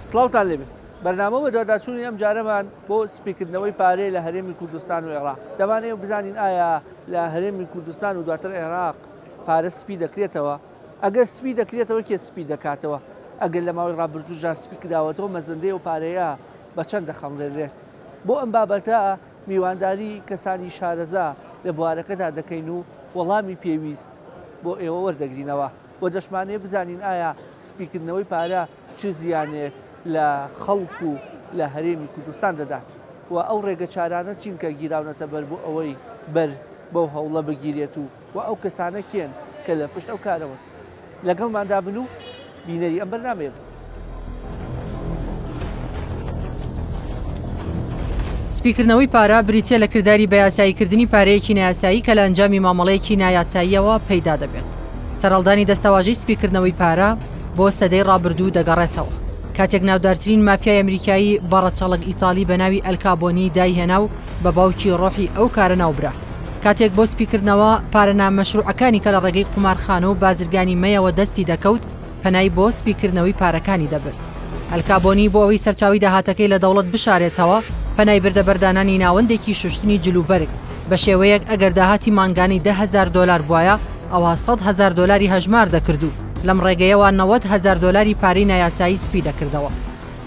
سڵاوتان لێبێت بەرنامە بەدواداچوونی ئەم جارەمان بۆ سپیکردنەوەی پارەیە لە هەرێمی کوردستان و عێراق دەمانەوێت بزانین ئایا لە هەرێمی کوردستان و دواتر عێراق پارە سپی دەکرێتەوە ئەگەر سپی دەکرێتەوە کێ سپی دەکاتەوە ئەگەر لە ماوەی ڕابردووشدا سپی کراوەتەوە مەزەندەی ئەو پارەیە بە چەند دەخەمڵێنرێت بۆ ئەم بابەتە میوانداری کەسانی شارەزا لە بوارەکەدا دەکەین و وەڵامی پێویست بۆ ئێوە وەردەگرینەوە و دەشمانەوێت بزانین ئایا سپیکردنەوەی پارە چ زیانێک لە خەڵک و لە هەرێمی کوردستان دەدات و ئەو ڕێگەچارانە چین کە گیراونەتە بەر بۆ ئەوەی بەر بەو هەوڵە بگیرێت و و ئەو کەسانە کێن کە لە پشت ئەو کارەوەن. لەگەڵماندا بن و بینەری ئەم بەرنامەیە بن. سپیکردنەوەی پارە بریتییە لە کرداری بەیاساییکردنی پارەیەکی نایاسایی کە لە ئەنجامی مامەڵەیەکی نایاساییەوە پەیدا دەبێت. سەرهەڵدانی دەستەواژەی سپیکردنەوەی پارە بۆ سەدەی ڕابردوو دەگەڕێتەوە، کاتێک ناودارترین مافیای ئەمریکایی بە ڕەچەڵەک ئیتاڵی بە ناوی ئەلکابۆنی دایهێنا و بە باوکی ڕۆحی ئەو کارە ناوبرا. کاتێک بۆ سپیکردنەوە پارە نامەشروعەکانی کە لە ڕێگەی قومارخانە و بازرگانی مەیەوە دەستی دەکەوت، پەنای بۆ سپیکردنەوەی پارەکانی دەبرد. ئەلکابۆنی بۆ ئەوەی سەرچاوەی داهاتەکەی لە دەوڵەت بشارێتەوە، پەنای بردە بەر دانانی ناوەندێکی شوشتنی جلوبەرگ، بە شێوەیەک ئەگەر داهاتی مانگانەی 10,000 دۆلار بوایە، ئەوا 100,000 دۆلاری هەژمار دەکرد و لەم ڕێگەیەوە 90,000 دۆلاری پارەی نایاسایی سپی دەکردەوە.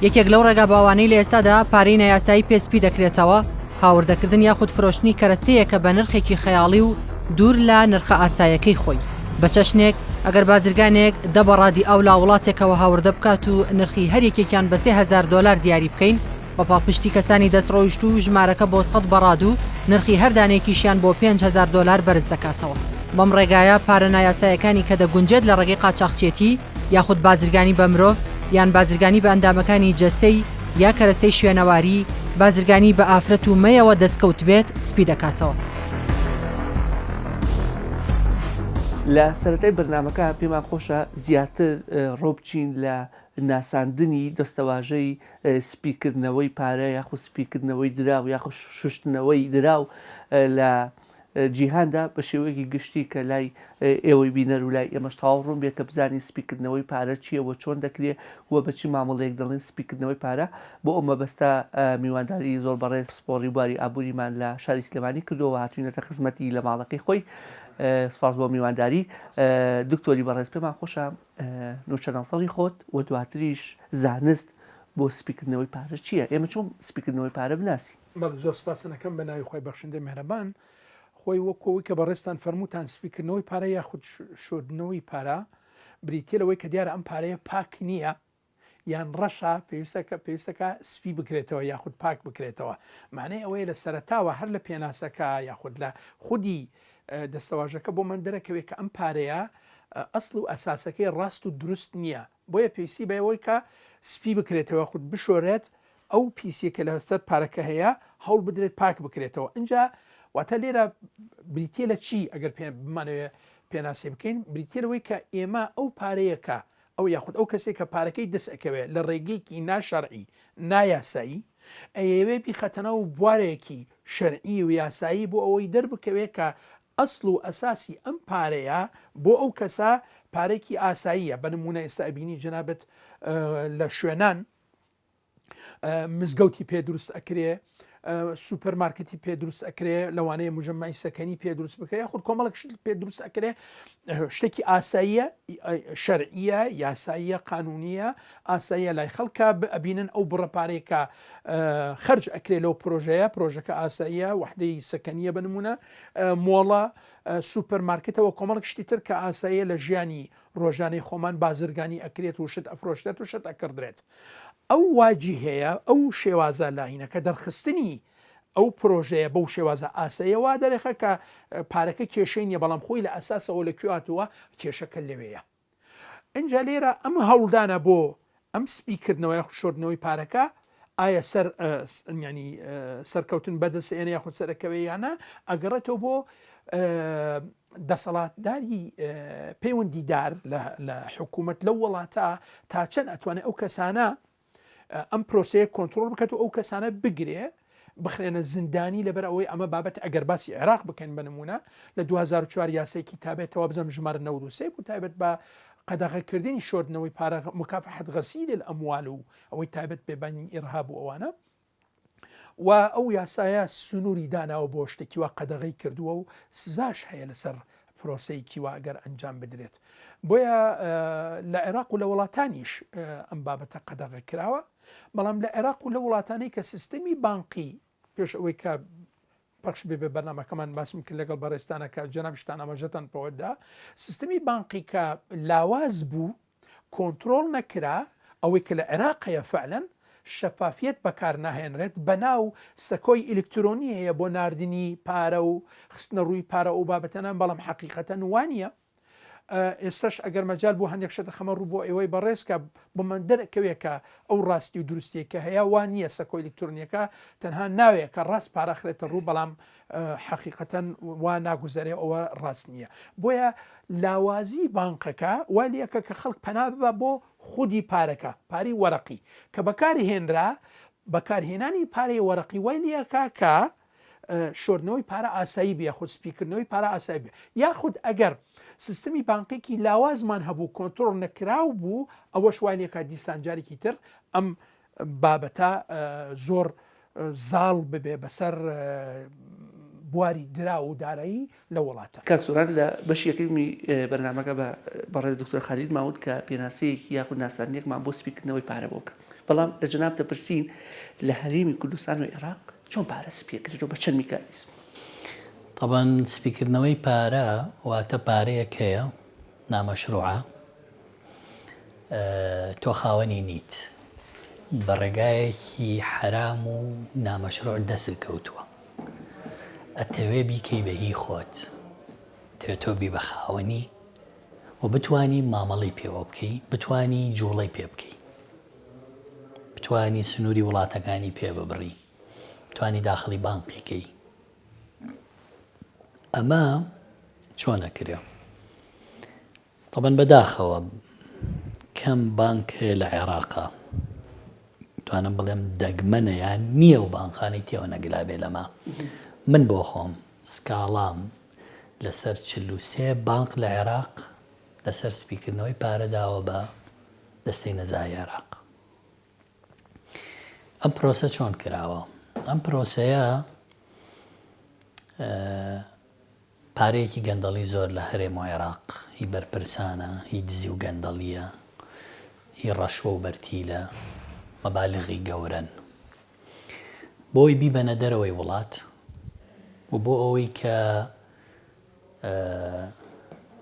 یەکێک لەو ڕێگا باوانەی لە ئێستادا پارەی نایاسایی پێ سپی دەکرێتەوە، هاوردەکردن یاخود فرۆشتنی کەرەستەیەکە بە نرخێکی خەیاڵی و دوور لە نرخە ئاسایەکەی خۆی. بە چەشنێک، ئەگەر بازرگانێک دە بەڕادی ئاو لە وڵاتێکەوە هاوردە بکات و نرخی هەر یەکێکیان بە 3000 دۆلار دیاری بکەین، بە پاڵپشتی کەسانی دەستڕۆیشتوو ژمارەکە بۆ سەد بەڕاد و نرخی هەر دانەیەکیشیان بۆ 5000 دۆلار بەرز دەکاتەوە. بەم ڕێگایە پارە نایاسایەکانی کە دەگونجێت لە ڕێگەی قاچاخچێتی، یاخود بازرگانی بە مرۆڤ یان بازرگانی بە ئەندامەکانی جەستەی یا کەرەستەی شوێنەواری، بازرگانی بە ئافرەت و مەیەوە دەستکەوت بێت سپی دەکاتەوە. لە سەرەتای بەرنامەکە پێمان خۆشە زیاتر ڕۆبچین لە ناساندنی دەستەواژەی سپیکردنەوەی پارە یاخود سپیکردنەوەی دراو یاخود شوشتنەوەی دراو لە جیهاندا بە شێوەیەکی گشتی کە لای ئێوەی بینەر و لای ئێمەش تەواو ڕوون بێت کە بزانین سپیکردنەوەی پارە چییە و چۆن دەکرێ و بە چ مامەڵەیەک دەڵێن سپیکردنەوەی پارە. بۆ ئەو مەبەستە میوانداری زۆر بەڕێز پسپۆڕی بواری ئابووریمان لە شاری سلێمانی کردووە و هاتووینەتە خزمەتی لە ماڵەکەی خۆی. سوپاس بۆ میوانداری. دکتۆری بەڕێز پێمان خۆشە نوچە نەزەڕی خۆت و دواتریش زانست بۆ سپیکردنەوەی پارە چییە؟ ئێمە چۆن سپیکردنەوەی پارە بناسین؟ بەڵێ زۆر سپاستان ئەکەم بە ناوی خوای بەخشندەی میهرەبان. خۆی وەکو ئەوەی کە بەڕێزتان فەرمووتان سپیکردنەوەی پارە یاخود شۆردنەوەی پارە بریتیە لەوەی کە دیارە ئەم پارەیە پاک نییە یان ڕەشە پێویستە کە پێویستەکە سپی بکرێتەوە یاخود پاک بکرێتەوە معنای ئەوەیە لە سەرەتاوە هەر لە پێناسەکە یاخود لە خودی دەستەواژەکە بۆمان دەرەکەوێت کە ئەم پارەیە ئەسڵ و ئەساسەکەی ڕاست و دروست نییە بۆیە پێویستی بەوەی کە سپی بکرێتەوە خود بشۆرێت ئەو پیسیە کە لەسەر پارەکە هەیە هەوڵ بدرێت پاک بکرێتەوە ئینجا واتە لێرە بریتە لە چی ئەگەر پێ بمانەوێ پێناسی بکەین بریتە لەوەی کە ئێمە ئەو پارەیەکە ئەو یاخود ئەو کەسێک کە پارەکەی دەست ئەکەوێت لە ڕێگەیەکی ناشەرعی نایاسایی ئەیەوێ بیخەتەنەوە بوارێکی شەرعی و یاسایی بۆ ئەوەی دەربکەوێت کە ئەسڵ و ئەساسی ئەم پارەیە بۆ ئەو کەسە پارێکی ئاساییە بە نمونە ئێستا ئەبینی جەنابت لە شوێنان مزگەوتی پێ دروست ئەکرێ سوپەر مارکتی پێ دروست ئەکرێ لەوانەیە مجەمەعی سەکەنی پێ دروست بکرێ یاخود کۆمەڵک شت پێ دروست ئەکرێ شتێکی ئاساییە شەرعیە یاساییە قانونیە ئاساییە لای خەڵکە ئەبینن ئەو بڕە پارێکە خرج ئەکرێ لەو پرۆژەیە پرۆژەکە ئاساییە وحدەی سەکەنیە بە نمونە مۆڵە سوپەر مارکتەوە کۆمەڵک شتی تر کە ئاساییە لە ژیانی ڕۆژانەی خۆمان بازرگانی ئەکرێت و شت ئەفرۆشرێت و شت ئەکڕدرێت ئەو واجیهەیە ئەو شێوازە لاینەکە دەرخستنی ئەو پرۆژەیە بەو شێوازە ئاساییە وا دەرێخە کە پارەکە کێشەی نییە بەڵام خۆی لە ئەساسەوە لە کوێ هاتووە کێشەکە لەوێیە ئینجا لێرە ئەم هەوڵدانە بۆ ئەم سپیکردنەوە یاخود شۆردنەوەی پارەکە ئایا سەر ینی سەرکەوتن بەدەست ئێنە یاخود سەرەکەوێ یانە ئەگەڕێتەوە بۆ دەسەڵاتداری پەیوەندیدار لە حکوومەت لەو وڵاتە تا چەند ئەتوانێت ئەو کەسانە ئەم پرۆسەیە کۆنترۆڵ بکات و ئەو کەسانە بگرێ بخرێنە زیندانی لەبەر ئەوەی ئەمە بابەت ئەگەر باسی عێراق بکەین بە نمونە لە 2004 یاسایکی تابێتەوە بزانم ژمارە 93 بوو تایبەت بە. قەدەغەکردنی شۆردنەوەی پارە مکافحة غسیل الاموال و ئەوەی تایبەت بێ بە ئیرهاب و ئەوانە و ئەو یاسایە سنووری داناوە بۆ شتێکی وا قەدەغەی کردووە و سزاش هەیە لەسەر پرۆسەیەکی وا ئەگەر ئەنجام بدرێت. بۆیە لە عێراق و لە وڵاتانیش ئەم بابەتە قەدەغە کراوە، بەڵام لە عێراق و لە وڵاتانەی کە سیستەمی بانقی پێش ئەوەی کە پەخش بێ بە بەرنامەکەمان باسم کرد لەگەڵ بەڕێزتانە کە جەنابیشتان ئاماژەتان پەوە دا سیستەمی بانقی کە لاواز بوو کۆنترۆڵ نەکرا، ئەوەی کە لە عێراق هەیە فعلەن شەفافیەت بەکار ناهێنرێت، بەناو سەکۆی ئیلکترۆنی هەیە بۆ ناردنی پارە و خستنە ڕووی پارە ئەو بابەتانە، بەڵام حەقیقەتەن وانیە. ئێستاش ئەگەر مەجال بوو هەندێک شت دەخەمە ڕوو بۆ ئێوەی بەڕێز کە بۆمان دەرئەکەوێ کە ئەو ڕاستی و دروستیەی کە هەیە وا نییە سەکۆ ئیلکترۆنیەکە تەنها ناوێکە ڕاست پارە خرێتە ڕوو بەڵام حەقیقەتەن وا ناگوزەرێ ئەوە ڕاست نییە بۆیە لاوازی بانقەکە وا لەکە کە خەڵک پەنا ببا بۆ خودی پارەکە پارەی وەرەقی کە بەکاری هێنرا بەکارهێنانی پارەی وەرەقی وای لەکە کە شۆردنەوەی پارە ئاسایی بێ یاخود سپیکردنەوەی پارە ئاسایی بێ یاخود ئەگەر سیستمی بانقێکی لاوازمان هەبوو کۆنترۆڵ نەکراو بوو ئەوەش وای لێکا دیسان جارێکی تر ئەم بابەتە زۆر زاڵ ببێ بەسەر بواری دراو و دارایی لە وڵاتە. کاک سۆران لە بەشی یەکەمی بەرنامەکە بە بەڕێز دکتۆر خالید مان وت کە پێناسەیەکی یاخود ناساندنێکمان بۆ سپیکردنەوەی پارە بۆ بکە بەڵام لە جەنابت دەپرسین لە هەرێمی کوردستان و عێراق چۆن پارە سپیەکرێتەوە بە چەند میکانیزم؟ تەبعەن سپیکردنەوەی پارە واتە پارەیەک هەیە نامەشروعە تۆ خاوەنی نیت بە ڕێگایەکی حەرام و نامەشروع دەست کەوتووە ئەتەوێ بیکەی بە هی خۆت تەوێ تۆ بی بە خاوەنی و بتانی مامەڵەی پێوە بکەی بتانی جوڵەی پێ بکەی بتانی سنووری وڵاتەکانی پێ ببڕی بتانی داخڵی بانقی کەی ئەمە چۆن ئەکرێ؟ تەبەن بەداخەوە کەم بانک هەیە لە عێراقا توانم بڵێم دەگمەنە یان نییە و بانقانی تێوە نەگلابێ لەمە من بۆ خۆم سکاڵام لەسەر 43 بانق لە عێراق لەسەر سپیکردنەوەی پارە داوە بە دەستەی نەزای عێراق ئەم پرۆسە چۆن کراوە؟ ئەم پرۆسەیە پارەیەکی گەندەڵی زۆر لە هەرێم و عێراق هی بەرپرسانە، هی دزی و گەندەڵییە، هی ڕەشوە و بەرتیلە، مەبالغی گەورەن. بۆی بیبەنە دەرەوەی وڵات و بۆ ئەوەی کە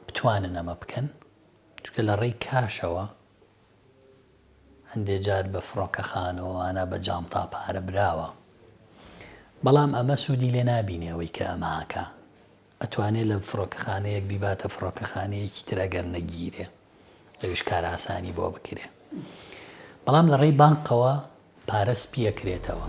بتوانن ئەمە بکەن، چونکە لە ڕێی کاشەوە هەندێ جار بە فڕۆکەخانەوە ئانا بە جانتا پارە براوە بەڵام ئەمە سوودی لێ نابینێ ئەوەی کە ئەمە ئەکا ئەتوانێ لە فڕۆکەخانەیەک بیباتە فڕۆکەخانەیەکی تر ئەگەر نەگیرێ لەویش کارئاسانی بۆ بکرێ بەڵام لە ڕێی بانقەوە پارە سپیەکرێتەوە.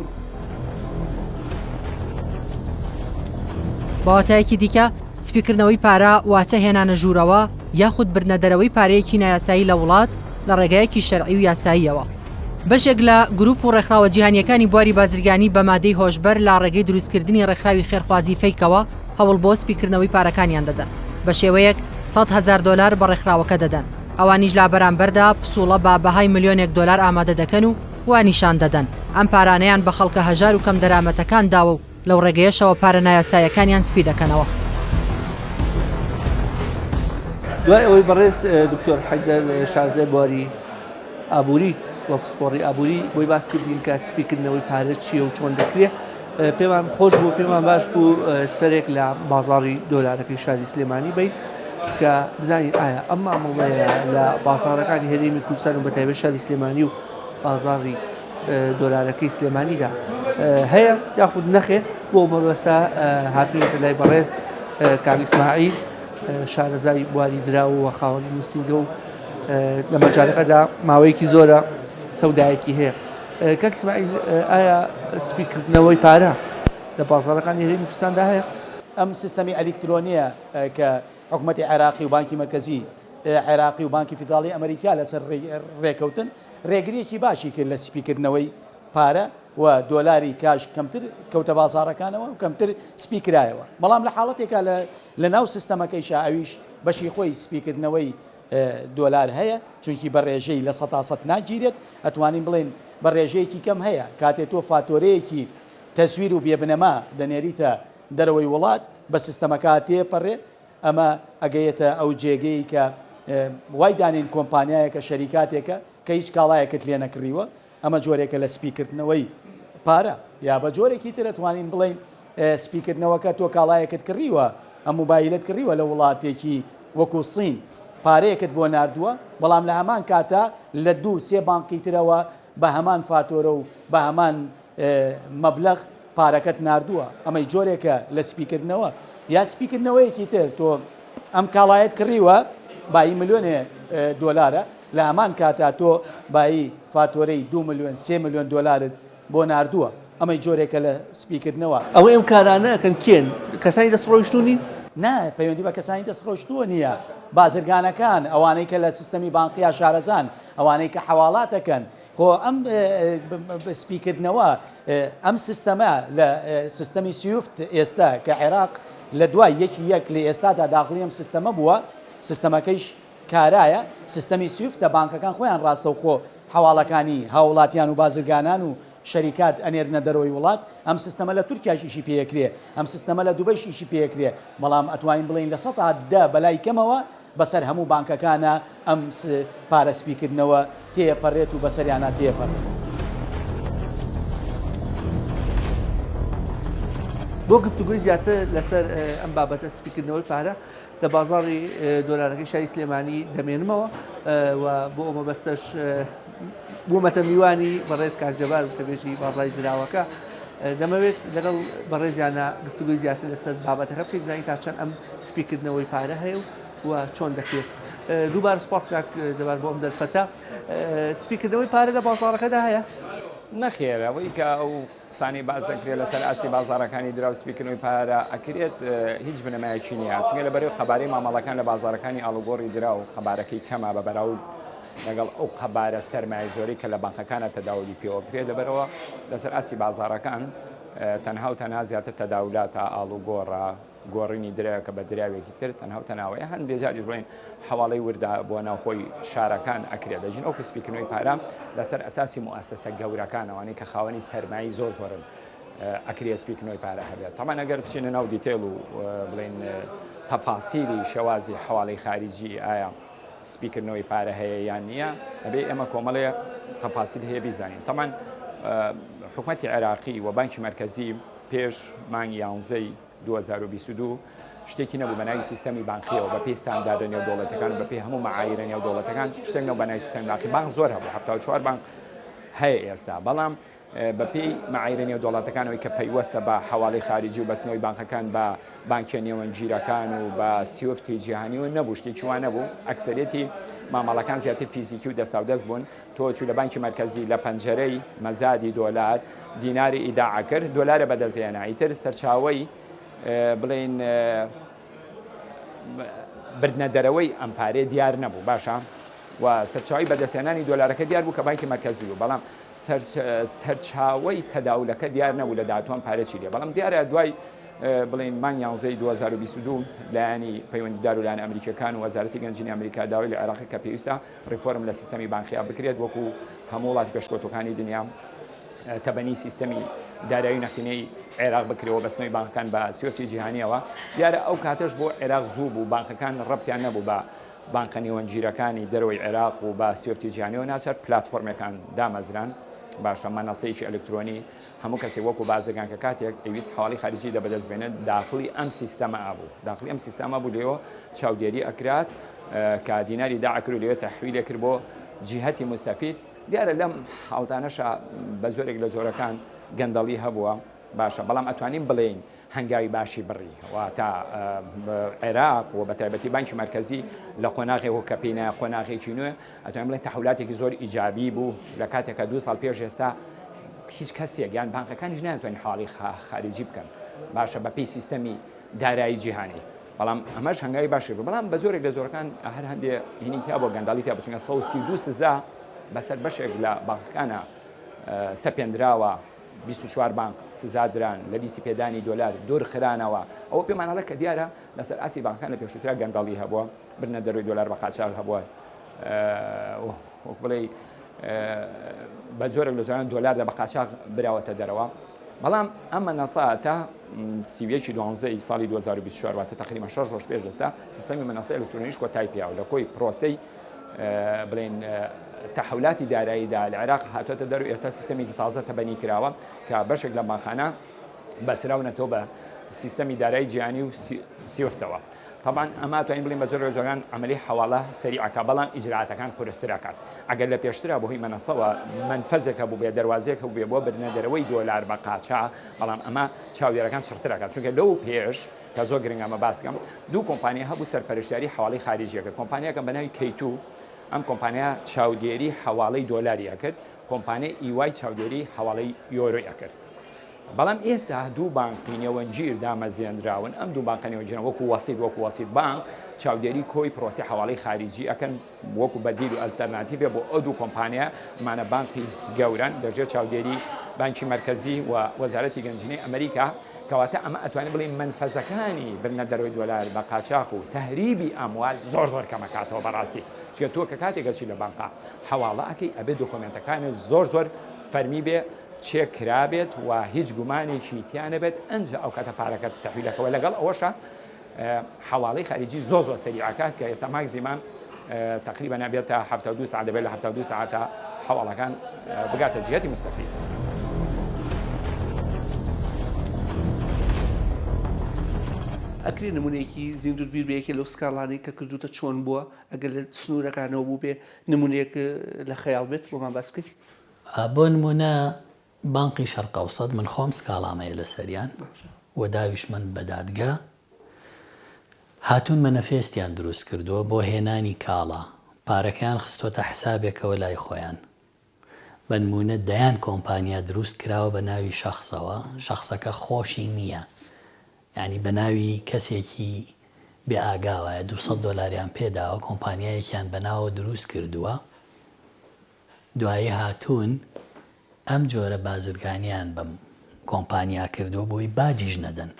بە واتایەکی دیکە، سپیکردنەوەی پارە واتە هێنانە ژوورەوە یاخود بردنە دەرەوەی پارەیەکی نایاسایی لە وڵات لە ڕێگایەکی شەرعی و یاساییەوە. بەشێک لە گروپ و ڕێکخراوە جیهانییەکانی بواری بازرگانی بە مادەی هۆشبەر لە ڕێگەی دروستکردنی ڕێکخراوی خێرخوازی فەیکەوە هەوڵ بۆ سپیکردنەوەی پارەکانیان دەدەن بە شێوەیەک 100,000 دۆلار بە ڕێکخراوەکە دەدەن ئەوانیش لە بەرامبەردا پسوڵە بە بەهای ملیۆنێک دۆلار ئامادە دەکەن و وا نیشان دەدەن ئەم پارانەیان بە خەڵکە هەژار و کەمدەرامەتەکان داوە و لەو ڕێگەیەشەوە پارە نایاسایەکانیان سپی دەکەنەوە. دوای ئەوەی بەڕێز دکتۆر حەیدەر شارزای بواری ئابووری و پسپۆڕی ئابووری بۆی باس کردین کە سپیکردنەوەی پارە چییە و چۆن دەکرێت پێمان خۆش بوو پێمان باش بوو سەرێک لە بازاڕی دۆلارەکەی شاری سلێمانی بین کە بزانین ئایا ئەم مامەڵەیە لە بازاڕەکانی هەرێمی کوردستان و بەتایبەت شاری سلێمانی و بازاڕی دۆلارەکەی سلێمانیدا هەیە یاخود نەخێر بۆ مەبەستە هاتوینەتە لای بەڕێز کاک ئیسماعیل شارەزای بواری دراو و خاوەن نووسینگە و لە مەجالەکەدا ماوەیەکی زۆرە سەودایەکی هەیە کاک ئیسماعیل ئایا سپیکردنەوەی پارە لە بازاڕەکانی هەرێمی کوردستاندا هەیە؟ ئەم سیستەمی ئەلیکترۆنییە کە حکومەتی عێراقی و بانکی مەرکەزی عێراقی و بانکی فیدراڵی ئەمریکا لەسەر ڕێکەوتن، ڕێگرییەکی باشی کرد لە سپیکردنەوەی پارە و دۆلاری کاش کەمتر کەوتە بازاڕەکانەوە و کەمتر سپی کرایەوە. بەڵام لە حاڵەتێکا لە لەناو سیستەمەکەیشا ئەویش بەشی خۆی سپیکردنەوەی. دۆلار هەیە، چونکی بە ڕێژەی 100% ناگیرێت، ئەتوانین بڵێین بە ڕێژەیەکی کەم هەیە، کاتێ تۆ فاتۆرەیەکی تەزویر و بێبنەما دەنێریتە دەرەوەی وڵات بە سیستەمەکە تێپەڕێ، ئەمە ئەگەیەتە ئەو جێگەی کە وای دانێین کۆمپانیایەکە شەریکاتێکە کە هیچ کاڵایەکت لێ نەکڕیوە، ئەمە جۆرێکە لە سپیکردنەوەی پارە، یا بە جۆرێکی تر ئەتوانین بڵێین سپیکردنەوەکە تۆ کاڵایەکت کڕیوە، ئەم موبایلەت کڕیوە لە وڵاتێکی وەکو سین پارەیەکت بۆ ناردووە، بەڵام لە هەمان کاتا لە دوو سێ بانقی ترەوە بە هەمان فاتۆرە و بە هەمان مەبلەغ پارەکەت ناردووە، ئەمەی جۆرێکە لە سپیکردنەوە. یا سپیکردنەوەیەکی تر تۆ ئەم کاڵایەت کڕیوە بایی ملیۆنێ دۆلارە، لە هەمان کاتا تۆ بایی فاتۆرەی دوو ملیۆن سێ ملیۆن دۆلارت بۆ ناردووە، ئەمەی جۆرێکە لە سپیکردنەوە. ئەوەی ئەم کارانە ئەکەن کێن؟ کەسانی دەست ڕۆیشتوو نین؟ نا، پەیوەندی بە کەسانی دەست ڕۆیشتووە نییە، بازرگانەکان، ئەوانەی کە لە سیستەمی بانقیا شارەزان، ئەوانەی کە حەواڵات ئەکەن، خۆ ئەم سپیکردنەوە، ئەم سیستەمە لە سیستەمی سویفت ئێستا کە عێراق لە دوای یەکی یەک لە ئێستادا داخڵی ئەم سیستەمە بووە، سیستەمەکەیش کارایە، سیستەمی سویفتە بانکەکان خۆیان ڕاستەوخۆ حەواڵەکانی هاووڵاتیان و بازرگانان و شەریکات ئەنێرنە دەرەوەی وڵات، ئەم سیستەمە لە تورکیاش ئیشی پێ ئەکرێ، ئەم سیستەمە لە دوبەیش ئیشی پێ ئەکرێ، بەڵام ئەتوانین بڵێین 10% بەلای کەمەوە بەسەر هەموو بانکەکانا ئەم پارە سپیکردنەوە تێیەپەرێت و بەسەریانا تێیەپەرێت. بۆ گفتوگۆی زیاتر لەسەر ئەم بابەتە سپیکردنەوەی پارە لە بازاڕی دۆلارەکەی شاری سلێمانی دەمێنمەوە و بۆ ئەو مەبەستەش بوومەتە میوانی بەڕێز کاک جەبار وتەبێژی بازاڕی دراوەکە. دەمەوێت لەگەڵ بەڕێزیانە گفتوگۆی زیاتر لەسەر بابەتەکە بکەین بزانین تا چەند ئەم سپیکردنەوەی پارە هەیە و چۆن دەکرێت. دووبارە سوپاس کاک جەبار بۆ ئەم دەرفەتە. سپیکردنەوەی پارە لە بازاڕەکەدا هەیە؟ نەخێر ئەوەی کە ئەو قسانەی باس ئەکرێت لەسەر ئاستی بازاڕەکانی دراو سپیکردنەوەی پارە ئەکرێت هیچ بنەمایەکی نییە چونکە لە بەرەی قەبارەی مامەڵەکان لە بازاڕەکانی ئاڵوگۆڕی دراو قەبارەکەی کەمە بە بەراورد لەگەڵ ئەو قەبارە سەرمایە زۆرەی کە لە بانقەکانە تەداولی پێوەکرێت لەبەرەوە لەسەر ئاستی بازاڕەکان تەنها و تەنها زیاتر تەداولاتە ئاڵوگۆڕە گۆڕینی دراوێکە بە دراوێکی تر تەنها و تەناوەیە هەندێ جاریش بڵێن حەواڵەی وردا بۆ ناوخۆی شارەکان ئەکرێت دەژین ئەو سپیکردنەوەی پارە لەسەر ئەساسی موئەسەسە گەورەکان ئەوانەی کە خاوەنی سەرمایەی زۆر زۆرن ئەکرێ سپیکردنەوەی پارە هەبێت تەمان ئەگەر بچینە ناو detail و بڵێن تەفاسیلی شێوازی حەواڵەی خارجی ئایا سپیکردنەوەی پارە هەیە یان نییە ئەبێ ئێمە کۆمەڵێ تەفاسیل هەیە بیزانین تەمان حکومەتی عێراقی و بانکی مەرکەزی پێش مانگی یانزەی 2022 شتێکی نەبوو بە ناوی سیستەمی بانقیەوە بە پێی ستانداردە نێودەوڵەتەکان بە پێی هەموو مەعایرە نێودەوڵەتەکان شتێک نەبوو بە ناوی سیستەمی بانقی بانق زۆر هەبوو 74 بانق هەیە ئێستا بەڵام بە پێی مەعایرە نێودەوڵەتەکانەوەی کە پەیوەستە بە حەواڵەی خارجی و بەستنەوەی بانقەکان بە بانکە نێوەندگیرەکان و بە سیۆفتی جیهانیەوە نەبوو شتێکی وا نەبوو ئەکسەرێتی مامەڵەکان زیاتر فیزیکی و دەستاودەست بوون تۆ چوو لە بانکی مەرکەزی لە پەنجەرەی مەزادی دۆلار دیناری ئیداع کرد دۆلارە بەدەستهێنا ئیتر سەرچاوەی بڵێین بردنە دەرەوەی ئەم پارەیە دیار نەبوو باشە و سەرچاوی بەدەستهێنانی دۆلارەکە دیار بوو کە بانکی مەرکەزی بوو بەڵام سەرچاوەی تەداولەکە دیار نەبوو لە داهاتوان پارە چی لێ بەڵام دیارە دوای بڵێن مانگ یانزەی 2022 لایەنی پەیوەندیدار و لایەن ئەمریکیەکان و وەزارەتی گەنجینی ئەمریکا داوای لە عێراق کە پێویستە ڕیفۆرم لە سیستەمی بانقیا بکرێت وەکو هەموو وڵاتی پێشکەوتوەکانی دنیا تەبەنی سیستەمی دارایی نەختینەی عێراق بکرێەوە بەستنەوەی بانقەکان بە سویفتی جیهانیەوە دیارە ئەو کاتەش بۆ عێراق زوو بوو بانقەکان ڕەبتیان نەبوو بە بانقە نێوەندگیرەکانی دەرەوەی عێراق و بە سویفتی جیهانیەوە ناچار پلاتفۆرمەکان دامەزران باشە مەنەسەیەکی ئەلکترۆنی هەموو کەسێک وەکو بازرگان کە کاتێک ئەویست حواڵی خارجی دە بەدەست بێنێت داخڵی ئەم سیستەمە ئابوو داخڵی ئەم سیستەمە بوو لێەوە چاودێری ئەکرات کە دیناری داعکرد و لەوێ تەحویلێ کرد بۆ جیهەتی موستەفید دیارە لەم حاڵتانەشا بە جۆرێک لە جۆرەکان گەندەڵی هەبووە باشە بەڵام ئەتوانین بڵێین هەنگاوی باشی بڕی واتە عێراق و بە تایبەتی بانکی مەرکەزی لە قۆناغێک کە پێی نایە قۆناغێکی نوێ ئەتوانین بڵێن تەحولاتێکی زۆر ئیجابی بوو لە کاتێکا دوو ساڵ پێش ئێستا هیچ کەسێک یان بانقەکانیش ناتوانین حاڵی خارجی بکەن باشە بە پێی سیستەمی دارایی جیهانی بەڵام ئەمەش هەنگاوی باشی بوو بەڵام بە جۆرێک لە جۆرەکان هەر هەندێ هینی تیا بۆ گەندەڵی تیا بچونکە 132 سزا بەسەر بەشێک لە بانقەکانە سەپێندراوە. 24 بانق سزا دران لە لیستی پێدانی دۆلار دوور خرانەوە ئەوە پێمان ئەڵێ کە دیارە لەسەر ئاستی بانقەکان لە پێشووترا گەندەڵی هەبووە بردنە دەرەوەی دۆلار بە قاچاغ هەبووە وەک بڵێ بە جۆرێک لە جۆران دۆلار لە بە قاچاغ براوەتە دەرەوە بەڵام ئەم مەنەسا تا سیویەکی دوانزەی ساڵی 2024 واتە تقریبا شەش ڕۆژ پێش دەستا سیستەمی مەنەسە ئەلکترۆنیش کۆتای پیاوە لە کۆی پرۆسەی بڵێن تەحولاتی داراییدا لە عێراق هاتووەتە دەر و ئێستا سیستەمێکی تازە تەبەنی کراوە کە بەشێک لە بانقانە بەسراونەتەوە بە سیستەمی دارایی جیهانی و سیوفتەوە. تەبعەن ئەمە توانین بڵێین بە جۆرێک لە جۆران عەمەلی حەواڵە سەریع ئەکا بەڵام ئیجرائاتەکان قورستر ئەکات ئەگەر لە پێشترا بەهۆی مەنەسەوە مەنفەزێک هەبووبێ دەروازەیەک هەبووبێ بۆ بردنە دەرەوەی دۆلار بە قاچاخ بەڵام ئەمە چاودێرەکان چڕتر ئەکات چونکە لەو پێش کە زۆر گرنگە ئەمە باس بکەم دوو کۆمپانیا هەبوو سەرپەرشتیاری حەواڵەی خاریجی ئەکرد کۆمپانیاکەم بە ناوی کەیتوو ئەم کۆمپانیا چاودێری حەواڵەی دۆلاری ئەکرد کۆمپانیای ئیوای چاودێری حەواڵەی یۆرۆی ئەکرد بەڵام ئێستا دوو بانقی نێوەندگیر دامەزرێنراون، ئەم دوو بانقە نێوەندگیران وەکو وەسیت وەکو وەسیت بانق چاودێری کۆی پرۆسەی حەواڵەی خاریجی ئەکەن وەکو بەدیل و ئەلتەرناتیڤێ بۆ ئەو دوو کۆمپانیا، ئەمانە بانقی گەورەن لەژێر چاودێری بانکی مەرکەزی و وەزارەتی گەنجینەی ئەمریکا، کەواتە ئەمە ئەتوانین بڵێین مەنفەزەکانی بردنە دەرەوەی دۆلار بە قاچاخ و تەهریبی ئەموال زۆر زۆر کەمەکاتەوە بەڕاستی، چونکە تۆ کە کاتێک ئەچی لە بانقا حەواڵە ئەکەی ئەبێ دۆکۆمێنتەکانت زۆر زۆر فەرمی بێ، چێک کرابێت و هیچ گومانێکی تیا نەبێت ئەنجا ئەو کاتە پارەکە تەحویلەکەوە لەگەڵ ئەوەشە حواڵەی خارجی زۆر زۆر سەریعەکات کە ئێستا ماکزیمان تقریبا نابێت تا 72 ساعت دەبێت لە 72 ساعتە حواڵەکان بگاتە جهتی مستەفید. ئەکرێ نمونەیەکی زیندوت بیر بێ یەکێ لەو سکاڵانەی کە کردوتە چۆن بووە ئەگەر لە سنوورەکانەوە بووبێ نمونەیەک لە خەیاڵ بێت بۆمان باس بکەیت؟ بۆ نموونە بانقی شەرق ئەوسەت من خۆم سکاڵام هەیە لەسەریان و داویشمن بە دادگا هاتوون مەنەفێستیان دروست کردووە بۆ هێنانی کاڵا پارەکەیان خستۆتە حسابێکەوە لای خۆیان بە نموونە دەیان کۆمپانیا دروست کراوە بە ناوی شەخسەوە شەخسەکە خۆشی نییە یانی بە ناوی کەسێکی بێ ئاگاوایە 200 دۆلاریان پێداوە کۆمپانیایەکیان بە ناوە دروست کردووە دوایی هاتوون ئەم جۆرە بازرگانیان بەم کۆمپانیا کردووە بۆی باجیش نەدەن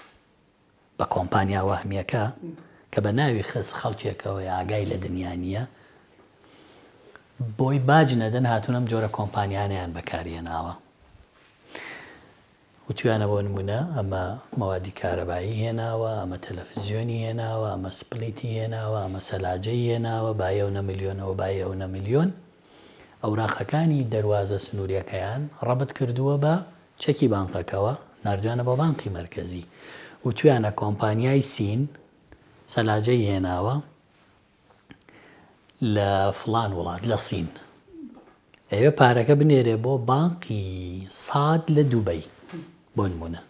بە کۆمپانیا وەهمیەکە کە بە ناوی خز خەڵکێکەوەی ئاگای لە دنیا نییە بۆی باج نەدەن هاتوون ئەم جۆرە کۆمپانیانیان بەکارهێناوە. وتویانە بۆ نمونە ئەمە مەوادی کارەبایی هێناوە، ئەمە تەلەفزیۆنی هێناوە، ئەمە سپلیتی هێناوە، ئەمە سەلاجەی هێناوە، بای ئەونە ملیۆن ئەوە بای ئەونە ملیۆن. ئەوراقەکانی دەروازە سنوریەکەیان ڕەبت کردووە بە چەکی بانقەکەوە، ناردویانە بۆ بانقی مەرکەزی. وتویانە کۆمپانیای سین سەلاجەی هێناوە، لە فڵان وڵات لە سین ئەوێ پارەکە بنێرێ بۆ بانقی ساد لە دوبەی بۆ نمونە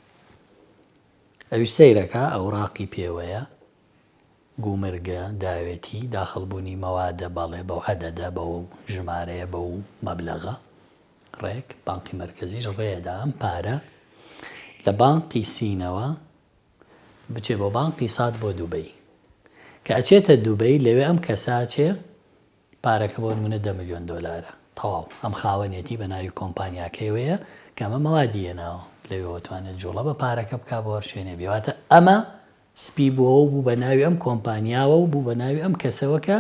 ئەویش سەیرەکە ئەوراقی پێوەیە گومرگە داوێتی داخڵبوونی مەوادە بەڵێ بەو عەدەدە بەو ژمارەیە بەو مەبلەغە ڕێک بانقی مەرکەزیش ڕێدا ئەم پارە لە بانقی سینەوە بچێ بۆ بانقی سات بۆ دوبەی کە ئەچێتە دوبەی لەوێ ئەم کەسە ئەچێ پارەکە بۆ نمونە دە ملیۆن دۆلارە تەواو ئەم خاوەنێتی بە ناوی کۆمپانیاکەیەوەیە کە ئەمە مەوادی هێناوە لەوێوە توانێت جوڵە بە پارەکە بکا بۆ هەر شوێنێ بێ واتە ئەمە سپی بووەوە بوو بە ناوی ئەم کۆمپانیاوە و بوو بە ناوی ئەم کەسەوە کە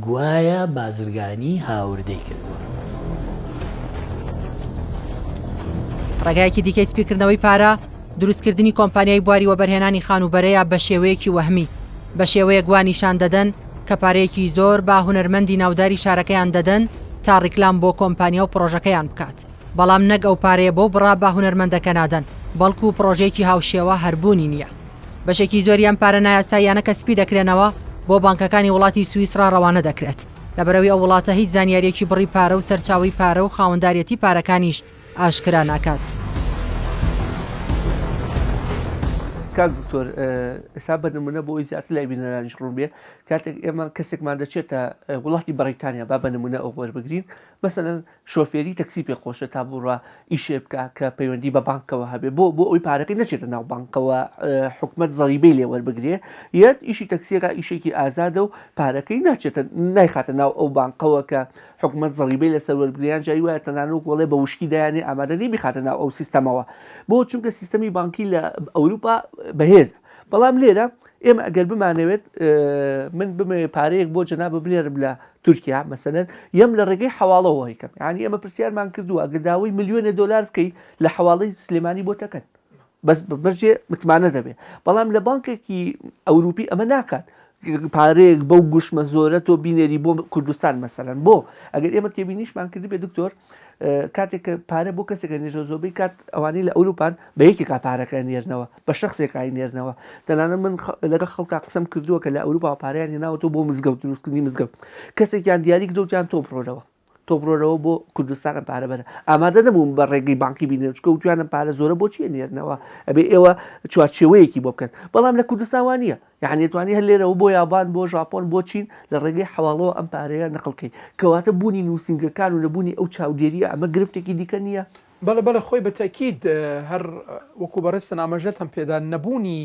گوایە بازرگانی هاوردەی کردووە. ڕێگایەکی دیکەی سپیکردنەوەی پارە، دروستکردنی کۆمپانیای بواری وەبەرهێنانی خانووبەرەیە بە شێوەیەکی وەهمی، بە شێوەیەک وا نیشان دەدەن کە پارەیەکی زۆر بە هونەرمەندی ناوداری شارەکەیان دەدەن تا ڕیکلام بۆ کۆمپانیا و پڕۆژەکەیان بکات، بەڵام نەک ئەو پارەیە بەو بڕە بە هونەرمەندەکە نادەن، بەڵکو پڕۆژەیەکی هاوشێوە هەر بوونی نییە. بەشێکی زۆری ئەم پارە نایاساییانە کە سپی دەکرێنەوە بۆ بانکەکانی وڵاتی سویسرا ڕەوانە دەکرێت، لەبەرئەوەی ئەو وڵاتە هیچ زانیارییەکی بڕی پارە و سەرچاوەی پارە و خاوەنداریەتی پارەکانیش ئاشکرا ناکات. کاک دکتۆر ئێستا بە نمونە بۆ ئەوەی زیاتر لای بینەرانیش ڕوون بێ. کاتێک ئێمە کەسێکمان دەچێتە وڵاتی بەڕیتانیا با بە نمونە ئەو وەربگرین مەسەلەن شۆفێری تەکسی پێ خۆشە تا بڕوا ئیشێ بکا کە پەیوەندی بە بانکەوە هەبێ بۆ بۆ ئەوی پارەکەی نەچێتە ناو بانکەوە حکومەت زەریبەی لێ وەربگرێ یەت ئیشی تەکسیەکە ئیشێکی ئازادە و پارەکەی ناچێتە نایخاتە ناو ئەو بانکەوە کە حکومەت زەریبەی لەسەر وەربگرێ یان جاری وایە تەنانەت وەڵێ بە وشکی دایانێ ئامادە نیە بیخاتە ناو ئەو سیستەمەوە بۆ چونکە سیستەمی بانکی لە ئەوروپا بەهێزە بەڵام لێرە ئێمە ئەگەر بمانەوێت من بمەوێت پارەیەک بۆ جەنابە بنێرم لە تورکیا مەسەلەن یەم لە ڕێگەی حەواڵەوە هیکەم یعنی ئێمە پرسیارمان کردووە ئەگەر داوای ملیۆنێ دۆلار بکەی لە حەواڵەی سلێمانی بۆ تەکەن بەس بەمەرجێ متمانە دەبێ بەڵام لە بانکێکی ئەوروپی ئەمە ناکات پارەیەک بەو گوشمە زۆرە تۆ بینێری بۆ کوردستان مەسەلەن بۆ ئەگەر ئێمە تێبینیشمان کردبێ دکتۆر کاتێک کە پارە بۆ کەسێکە نێژە زۆربەی کات ئەوانەی لە ئەوروپان بە یەکێکا پارەکە نێرنەوە بە شخصێکای نێرنەوە تەنانەت من لەگەڵ خەڵکا قسەم کردووە کە لە ئەوروپا پارەیان هێناوەتەوە بۆ مزگەوت دروستکردنی مزگەوت کەسێکیان دیاری کردوتیان تۆ بڕۆرەوە تۆ بڕۆرەوە بۆ کوردستان ئەم پارە بەرە ئامادە نەبووم بە ڕێگەی بانکی بینێن چکە وتویانم پارە زۆرە بۆچی نێرنەوە ئەبێ ئێوە چوارچێوەیەکی بۆ بکەن بەڵام لە کوردستان وانە یعنی توانی هەر لێرەوە بۆ یابان بۆ ژاپۆن بۆ چین لە ڕێگەی حەواڵەوە ئەم پارەیە نەقڵکەی کەواتە بوونی نووسینگەکان و نەبوونی ئەو چاودێریە ئەمە گرفتێکی دیکە نییە؟ بەڵێ بەڵێ خۆی بە تەئکید هەر وەکو بەڕێزتان ئاماژەتان پێدا نەبوونی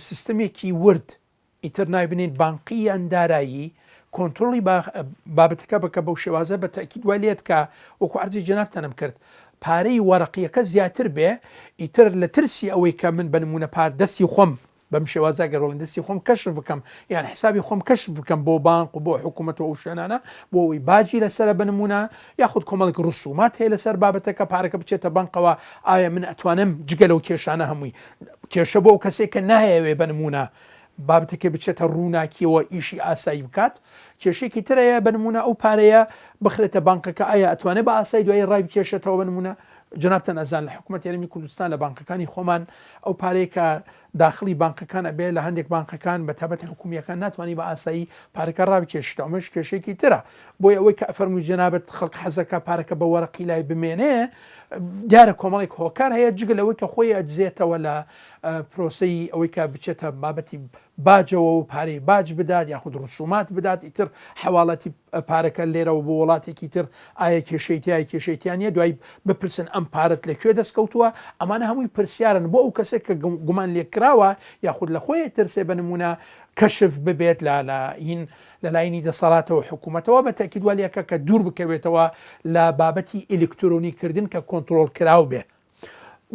سیستمێکی ورد ئیتر ناوی بنێین بانقی یان دارایی کۆنترۆڵی بابەتەکە بکە بەو شێوازە بە تەئکید وای لێت کە وەکو عەرزی جەنابتانم کرد پارەی وەرەقیەکە زیاتر بێ ئیتر لە ترسی ئەوەی کە من بە نمونە پار دەستی خۆم بەم شێوازە گەر بڵێن دەستی خۆم کەشف بکەم یان حسابی خۆم کەشف بکەم بۆ بانق و بۆ حکوومەت و ئەو شوێنانە بۆ ئەوەی باجی لەسەرە بە نمونە یاخود کۆمەڵێک ڕسومات هەیە لەسەر بابەتەکە پارەکە بچێتە بانقەوە ئایا من ئەتوانم جگە لەو کێشانە هەمووی کێشە بۆ ئەو کەسێک کە نایەوێ بە نمونە بابەتەکەی بچێتە ڕووناکیەوە ئیشی ئاسایی بکات کێشێکی تر هەیە بە نمونە ئەو پارەیە بخرێتە بانقەکە ئایا ئەتوانێت بە ئاسایی دوایی ڕای بکێشێتەوە بە نمونە جەنابتان ئەزان لە حکوومەت هەرێمی کوردستان لە بانقەکانی خۆمان ئەو پارەیە کە داخڵی بانقەکان ئەبێ لە هەندێک بانقەکان بە تایبەت حکومییەکان ناتوانی بە ئاسایی پارەکە ڕابکێشیتەوە ئەمەش کێشەیەکی ترە بۆیە ئەوەی کە ئەفەرمووی جەنابت خەڵک حەزەکا پارەکە بە وەرەقی لای بمێنێ دیارە کۆمەڵێک هۆکار هەیە جگە لەوەی کە خۆی ئەدزێتەوە لە پرۆسەی ئەوەی کە بچێتە بابەتی باجەوە و پارەی باج بدات یاخود ڕسومات بدات ئیتر حەواڵەتی پارەکە لێرەوە بۆ وڵاتێکی تر ئایا کێشەی تیایە کێشەی تیا نییە دوای بپرسن ئەم پارەت لە کوێ دەست کەوتووە ئەمانە هەمووی پرسیارن بۆ ئەو کەسێک کە گومان لێکراوە یاخود لە خۆی ترسێ بە نمونە کەشف ببێت لە لە هین لە لاینی دەسەڵاتەوە حکوومەتەوە بە تەکید والیەکە کە دوور بکەوێتەوە لە بابەتی ئەلکترۆنی کردن کە کۆنترۆڵ کراو بێ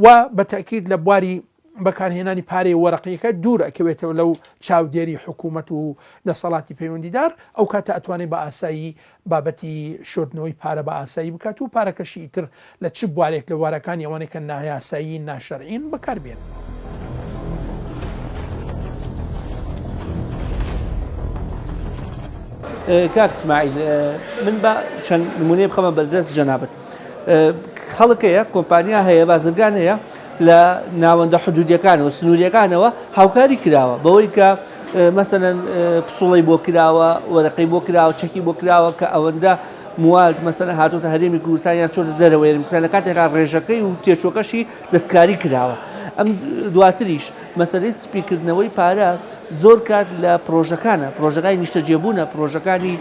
و بە تەئکید لە بواری بەکارهێنانی پارەی وەرەقیەکە دوور ئەکەوێتەوە لەو چاودێری حکوومەت و دەسەڵاتی پەیوەندیدار ئەو کاتە ئەتوانێت بە ئاسایی بابەتی شۆردنەوەی پارە بە ئاسایی بکات و پارەکەشی ئیتر لە چ بوارێک لە بوارەکانی ئەوانەی کە نایاسایی ناشەرعین بەکار بێنێت. کاک ئیسماعیل من با چەند نمونەیە بخەمە بەردەست جەنابت خەڵک هەیە، کۆمپانیا هەیە، بازرگان هەیە لە ناوەندە حدودیەکانەوە سنووریەکانەوە هاوکاری کراوە بەوەی کە مەسەلەن پسوڵەی بۆ کراوە وەرەقەی بۆ کراوە چەکی بۆ کراوە کە ئەوەندە مواد مەسەلەن هاتۆتە هەرێمی کوردستان یان چۆتە دەرەوەی هەرێمی کوردستان لە کاتێکا ڕێژەکەی و تێچووەکەشی دەستکاری کراوە ئەم دواتریش مەسەلەی سپیکردنەوەی پارە زۆر کات لە پرۆژەکانە، پرۆژەکانی نیشتەجێبوونە، پرۆژەکانی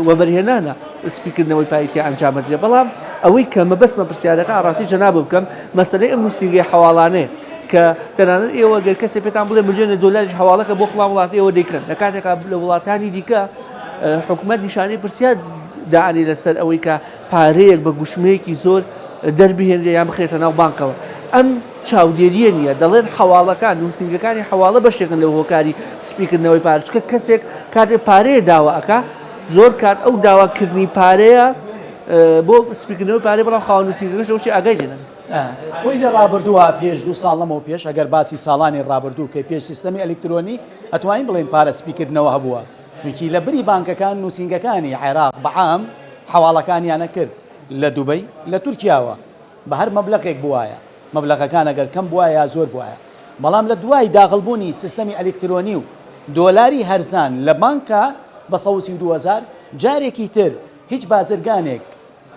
وەبەرهێنانە سپیکردنەوەی پارەی تیا ئەنجام ئەدرێت، بەڵام ئەوەی کە مەبەستمە پرسیارەکە ئاڕاستەی جەنابت بکەم مەسەلەی ئەم نووسینگەی حەواڵانەیە کە تەنانەت ئێوە گەر کەسێ پێتان بڵێ ملیۆنێ دۆلاریش حەواڵەکە بۆ فڵان وڵات ئێوە دەیکڕن لە کاتێکا لە وڵاتانی دیکە حکومەت نیشانەی پرسیار دائەنێ لەسەر ئەوەی کە پارەیەک بە گوشمەیەکی زۆر دەربهێنرێ یان بخرێتە ناو بانکەوە ئەم چاودێرییە نییە، دەڵێن حەواڵەکان، نووسینگەکانی حەواڵە بەشێکن لەو هۆکاری سپیکردنەوەی پارە، چونکە کەسێک کاتێک پارەیە داوا ئەکا زۆر کات ئەو داواکردنی پارەیە بۆ سپیکردنەوەی پارەیە، بەڵام خاوەن نووسینگەکەش لەوەشی ئاگای لێ نەبێت. خۆی لە ڕابردووە پێش دوو ساڵ لەمەو پێش ئەگەر باسی ساڵانی ڕابردوو کەی پێش سیستەمی ئەلیکترۆنی ئەتوانین بڵێین پارە سپیکردنەوە هەبووە چونکی لە بری بانکەکان نووسینگەکانی عێراق بە عام حەواڵەکانیانە کرد لە دوبەی لە تورکیاوە بە هەر مەبلەغێک بوایە، مەبلەغەکان ئەگەر کەم بوایە یا زۆر بوایە، بەڵام لە دوای داخڵ بوونی سیستەمی ئەلیکترۆنی و دۆلاری هەرزان لە بانکا بە 132 هەزار، جارێکی تر هیچ بازرگانێک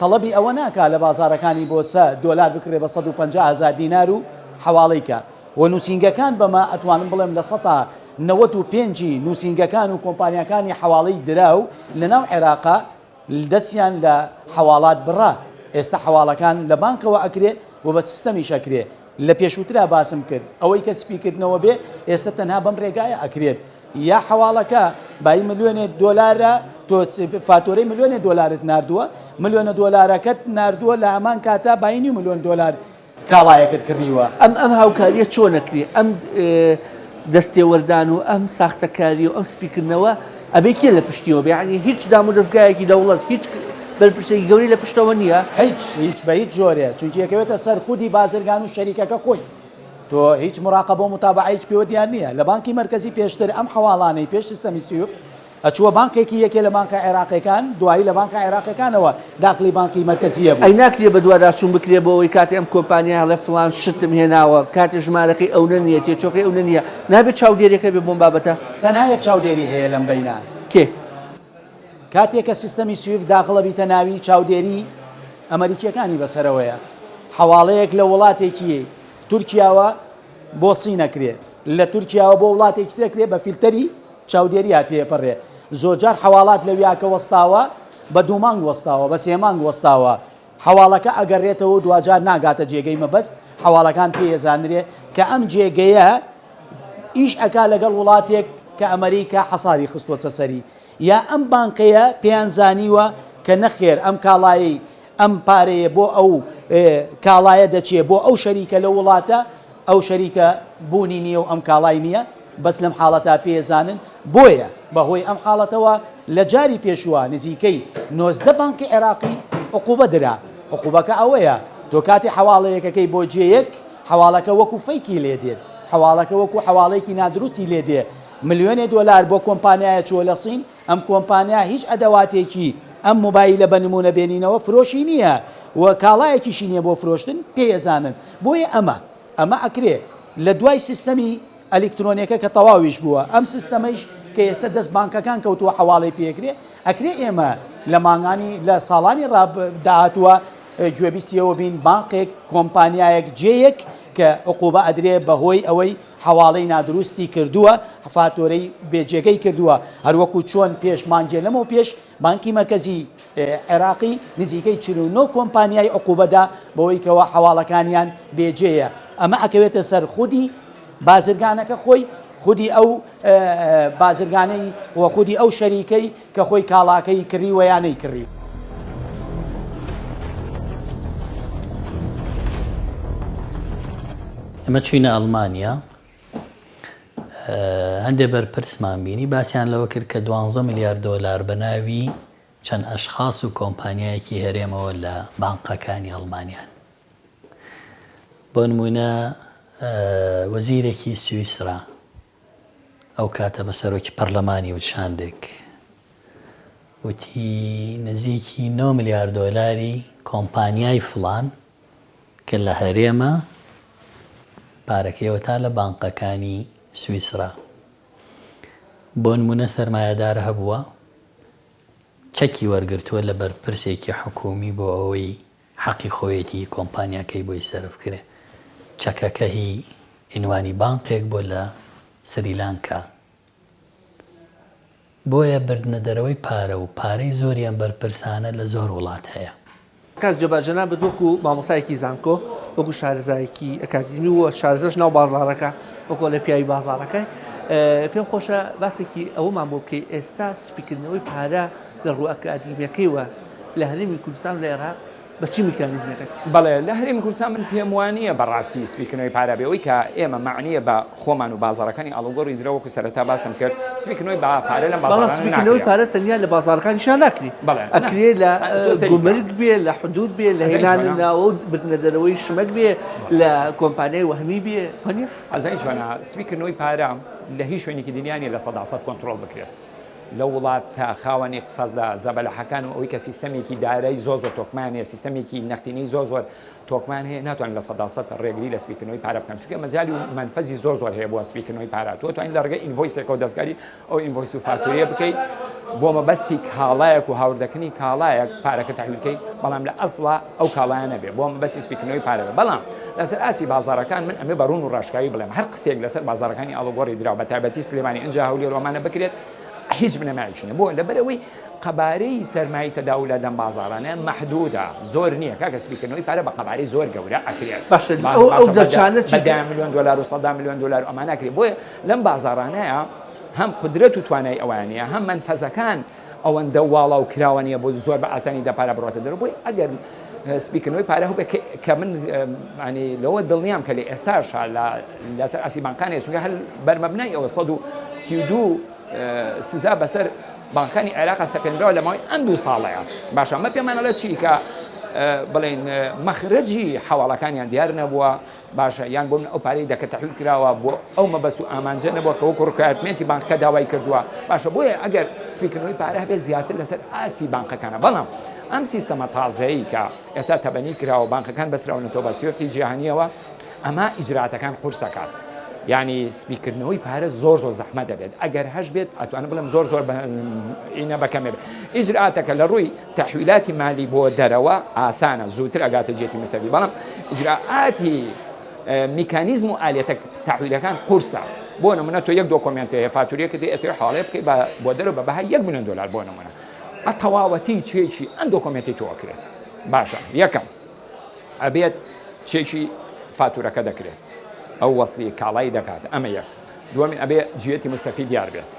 تەڵەبی ئەوە ناکا لە بازاڕەکانی بۆسە دۆلار بکڕێ بە 150 هەزار دینار و حەواڵەی کا و نووسینگەکان بەمە ئەتوانم بڵێم لە سەتا. 95 ی نووسینگەکان و کۆمپانیاکانی حەواڵەی دراو لەناو عێراقا دەستیان لە حەواڵات بڕا، ئێستا حەواڵەکان لە بانکەوە ئەکرێ و بە سیستەمیش ئەکرێ، لە پێشووترا باسم کرد ئەوەی کە سپیکردنەوە بێ ئێستا تەنها بەم رێگایە ئەکرێت یا حەواڵەکە بایی ملیۆنێ دۆلارە تۆ فاتۆرەی ملیۆنێ دۆلارت ناردووە ملیۆنە دۆلارەکەت ناردووە لە هەمان کاتا بایی نیو ملیۆن دۆلار کاڵایەکت کڕیوە. ئەم ئەم هاوکاریە چۆن ئەکرێ؟ ئەم دەستێوەردان و ئەم ساختەکاری و ئەم سپیکردنەوە ئەبێ کێ لە پشتیەوە بێ؟ یانی هیچ دامودەزگایەکی دەوڵەت هیچ بەرپرسێکی گەورەی لە پشتەوە نییە؟ هیچ هیچ بە هیچ جۆرێ چونکی ئەکەوێتە سەر خودی بازرگان و شەریکەکە خۆی تۆ هیچ مراقەبە و متابەعەیەکی پێوە دیار نییە لە بانکی مەرکەزی پێشتر ئەم حەواڵانەی پێش سیستەمی سویفت ئەچووە بانقێکی یەکێ لە بانقە عێراقێکان، دوایی لە بانقە عێراقێکانەوە داخلی بانقی مەرکەزییە بوو. ئەی ناکرێ بەدواداچوون بکرێ بۆ ئەوەی کاتێ ئەم کۆمپانیایە ئەڵێ فڵان شتم هێناوە، کاتێ ژمارەکەی ئەونە نییە، تێچۆکەی ئەونە نییە، نابێ چاودێریەک هەبێ بۆم بابەتە؟ تەنها یەک چاودێری هەیە لەم بەینە. کێ؟ کاتێ کە سیستەمی سویفت داخڵ ئەبیتە ناوی، چاودێری ئەمەریکییەکانی بەسەرەوەیە. حەواڵەیەک لە وڵاتێکی تورکیاوە بۆ سین ئەکرێ، لە تورکیاوە بۆ وڵاتێکی تر ئەکرێ بە فیلتەری چاودێریا تێپەڕێ زۆرجار حەواڵات لەویا کە وەستاوە بە دوومانگ وەستاوە بە سێمانگ وەستاوە حەواڵەکە ئەگەڕێتەوە و دواجار ناگاتە جێگەی مەبەست حەواڵەکان پێ ئەزانرێ کە ئەم جێگەیە ئیش ئەکا لەگەڵ وڵاتێک کە ئەمریکا حەساری خستووەتە سەری یا ئەم بانقەیە پێیان زانیوە کە نەخێر ئەم کاڵایەی ئەم پارەیە بۆ ئەو کاڵایە دەچێ بۆ ئەو شەریکە لەو وڵاتە ئەو شەریکە بوونی نییە و ئەم کاڵای نییە بەس لەم حاڵەتا پێزانن بۆیە بەهۆی ئەم حاڵەتەوە لە جاری پێشووە نزیکەی 19 بانکی عێراقی عقوبە درا عقوبەکە ئەوەیە تۆ کاتی حەواڵەیەکەکەی بۆ جێیەک حەواڵەکە وەکو فەیکی لێ دێت حەواڵەکە وەکو حەواڵەیەکی نادروستی لێ دێ ملیۆنێ دۆلار بۆ کۆمپانیایە چووە لە سین ئەم کۆمپانیا هیچ ئەدەواتێکی ئەم مۆبایلە بە نموونە بێنینەوە فرۆشی نییە و کاڵایەکیشی نییە بۆ فرۆشتن پێی ئەزانن بۆیە ئەمە ئەمە ئەکرێ لە دوای سیستەمی ئەلیکترۆنیەکە کە تەواویش بووە ئەم سیستەمەیش کە ئێستا دەست بانکەکان کەوتووە حەواڵەی پێکرێ ئەکرێ ئێمە لە مانگانی لە ساڵانی ڕاب داهاتووە گوێبیستی ئەوە بین بانقێک کۆمپانیایەک جێیەک کە عقوبە ئەدرێ بەهۆی ئەوەی حەواڵەی نادروستی کردووە، فاتۆرەی بێ جێگەی کردووە، هەروەکو چۆن پێش مانگێ لەمەو پێش بانکی مەرکەزی عێراقی نزیکەی 49 کۆمپانیای عقوبە دا بەوەی کەوا حەواڵەکانیان بێ جێیە، ئەمە ئەکەوێتە سەر خودی بازرگانەکە خۆی، خودی ئەو بازرگانەی و خودی ئەو شەریکەی کە خۆی کاڵاکەی کڕیوە یا نەیکڕیوە. ئێمە چووینە ئەڵمانیا هەندێ بەرپرسمان بینی باسیان لەوە کرد کە دوانزە ملیار دۆلار بە ناوی چەند ئەشخاص و کۆمپانیایەکی هەرێمەوە لە بانقەکانی ئەڵمانیان بۆ نمونە وەزیرێکی سویسرا ئەو کاتە بە سەرۆکی پەرلەمانی وت شاندێک وتی نزیکی 9 ملیار دۆلاری کۆمپانیای فلان کە لە هەرێمە پارەکەیەوە تا لە بانقەکانی سویسرا بۆنمونە سەرمایەدار هەبووە چەکی وەرگرتووە لە بەرپرسێکی حکومی بۆ ئەوەی حەقی خۆیەتی کۆمپانیاکەی بۆی سەرف کرێ چەکەکە هی ئینوانی بانقێک بۆ لە سریلانکا بۆیە بردنە دەرەوەی پارە و پارەی زۆری ئەم بەرپرسانە لە زۆر وڵات هەیە. کاک جەبار جەنابت وەکو مامۆستایەکی زانکۆ وەکو شارەزایەکی ئەکادیمی و شارەزاش ناو بازاڕەکە وەکو ئەڵێ پیاوی بازاڕەکە پێم خۆشە باسێکی ئەوەمان بۆ بکەی ئێستا سپیکردنەوەی پارە لە ڕوو ئەکادیمیەکەیوە لە هەرێمی کوردستان و لە عێراق بە چ میکانیزمێک ئەکرێت؟ بەڵێ لە هەرێمی کوردستان من پێم وا نییە بە ڕاستی سپیکردنەوەی پارە بێ ئەوەی کە ئێمە مەعنییە بە خۆمان و بازاڕەکانی ئاڵوگۆڕی درەو وەکو سەرەتا باسم کرد سپیکردنەوەی بە پارە لەم بەڵام بازاڕانە سپیکردنەوەی ناکرێ. پارە تەنیا لە بازاڕەکانیشا ناکرێ بەڵێ نا ئەکرێ لە تۆ سەیری کە. گومرگ بێ لە حدود بێ لە ئەزانی هێنانە چۆنە؟ ناوە و بردنە دەرەوەی شمەک بێ لە کۆمپانیای وەهمی بێ وانیە؟ ئەزانی چۆنە سپیکردنەوەی پارە لە هیچ شوێنێکی دنیا نییە 100% کۆنترۆڵ بکرێت. لە وڵاتە خاوەن ئیقتسادە زەبەلاحەکان و ئەوەی کە سیستەمێکی دارایی زۆر زۆر تۆکمەیان هەیە، سیستەمێکی نەختینەی زۆر زۆر تۆکمەیان هەیە، ناتوانن 100% ڕێگری لە سپیکردنەوەی پارە بکەن، چونکە مەجالی و مەنفەزی زۆر زۆر هەیە بۆ سپیکردنەوەی پارە. تۆ توانیت لە ڕێگەی invoice ێکەوە دەستکاری ئەو invoice و فاتوریە بکەیت بۆ مەبەستی کاڵایەک و هاوردەکردنی کاڵایەک پارەکە تەحویل کەیت، بەڵام لە ئەسڵا ئەو کاڵایە نەبێ بۆ مەبەستی سپیکردنەوەی پارە بێ. بەڵام لەسەر ئاستی بازاڕەکان من ئەمێ بە ڕوون و ڕاشکاوی بڵێم هەر قسەیەک لەسەر بازاڕەکانی ئاڵوگۆڕی دراو بە تایبەتی سلێمانی ئینجا هەولێر و ئەمانە بکرێت هیچ بنەمایەکی نیە. بۆ؟ لەبەرئەوەی قەبارەی سەرمایەی تەداول لەم بازاڕانە مەحدودە، زۆر نییە کاکە سپیکردنەوەی پارە بە قەبارەی زۆر گەورە ئەکرێت. باشە ئەو ئەو دەرچانە چی؟ بە دەیان ملیۆن دۆلار و سەدان ملیۆن دۆلار و ئەمانە ئەکرێت. بۆیە لەم بازاڕانەیە هەم قودرەت و توانای ئەوان نییە، هەم مەنفەزەکان ئەوەندە واڵا و کراوە نییە بۆ زۆر بە ئاسانی دە پارە بڕاتە دەرەوە. بۆیە ئەگەر سپیکردنەوەی پارە هەبێت کە من ینی لەوە دڵنیام کە لە ئێستاشا لەسەر ئاسی بانکان هەیە، چونکە هەر بەرمەبنای ئەوە 132 سزا بەسەر بانکانی عێراق سەپێنراوە لە ماوەی ئەم دوو ساڵەیە. باشە ئەمە پێمان ئەڵێ چی کە بڵێن مەخرەجی حەواڵەکانیان دیار نەبووە، باشە یان بۆ من ئەو پارەی دەکە تەحویل کراوە بۆ ئەو مەبەست و ئامانجە نەبووە کە وەکو requirement ی بانکەکە داوای کردووە. باشە بۆیە ئەگەر سپیکردنەوەی پارە هەبێت زیاتر لەسەر ئاستی بانقەکانە. بەڵام ئەم سیستەمە تازەیە کە ئێستا تەبەنی کراوە بانقەکان بەسراونەتەوە بە سویفتی جیهانیەوە ئەمە ئیجراتەکان قورسەکات. یعنی سپیکردنەوەی پارە زۆر زۆر زەحمەت دەبێت ئەگەر هەش بێت ئەتوانم بڵێم زۆر زۆر ئینە بەکەمێ بێت ئیجراتەکە لە ڕووی تەحویلاتی مالی بۆ دەرەوە ئاسانە زووتر ئەگاتە جێتی مستەفید بەڵام ئیجرائاتی میکانیزم و ئالیەتە تەحویلەکان قورسە بۆ نمونە تۆ یەک document هەیە فاتوریەکە دێ ئەتەوێ حواڵەیە بکەی بە بۆ دەرەوە بە بەهای یەک ملیۆن دۆلار بۆ نمونە بە تەواوەتی چێکی ئەم document ی تۆ ئەکرێت باشە یەکەم ئەبێت چێکی فاتورەکە دەکرێت ئەو وەسلی کاڵای دەکات ئەمە یەک دووەمین ئەبێ جیەتی مستەفی دیار بێت.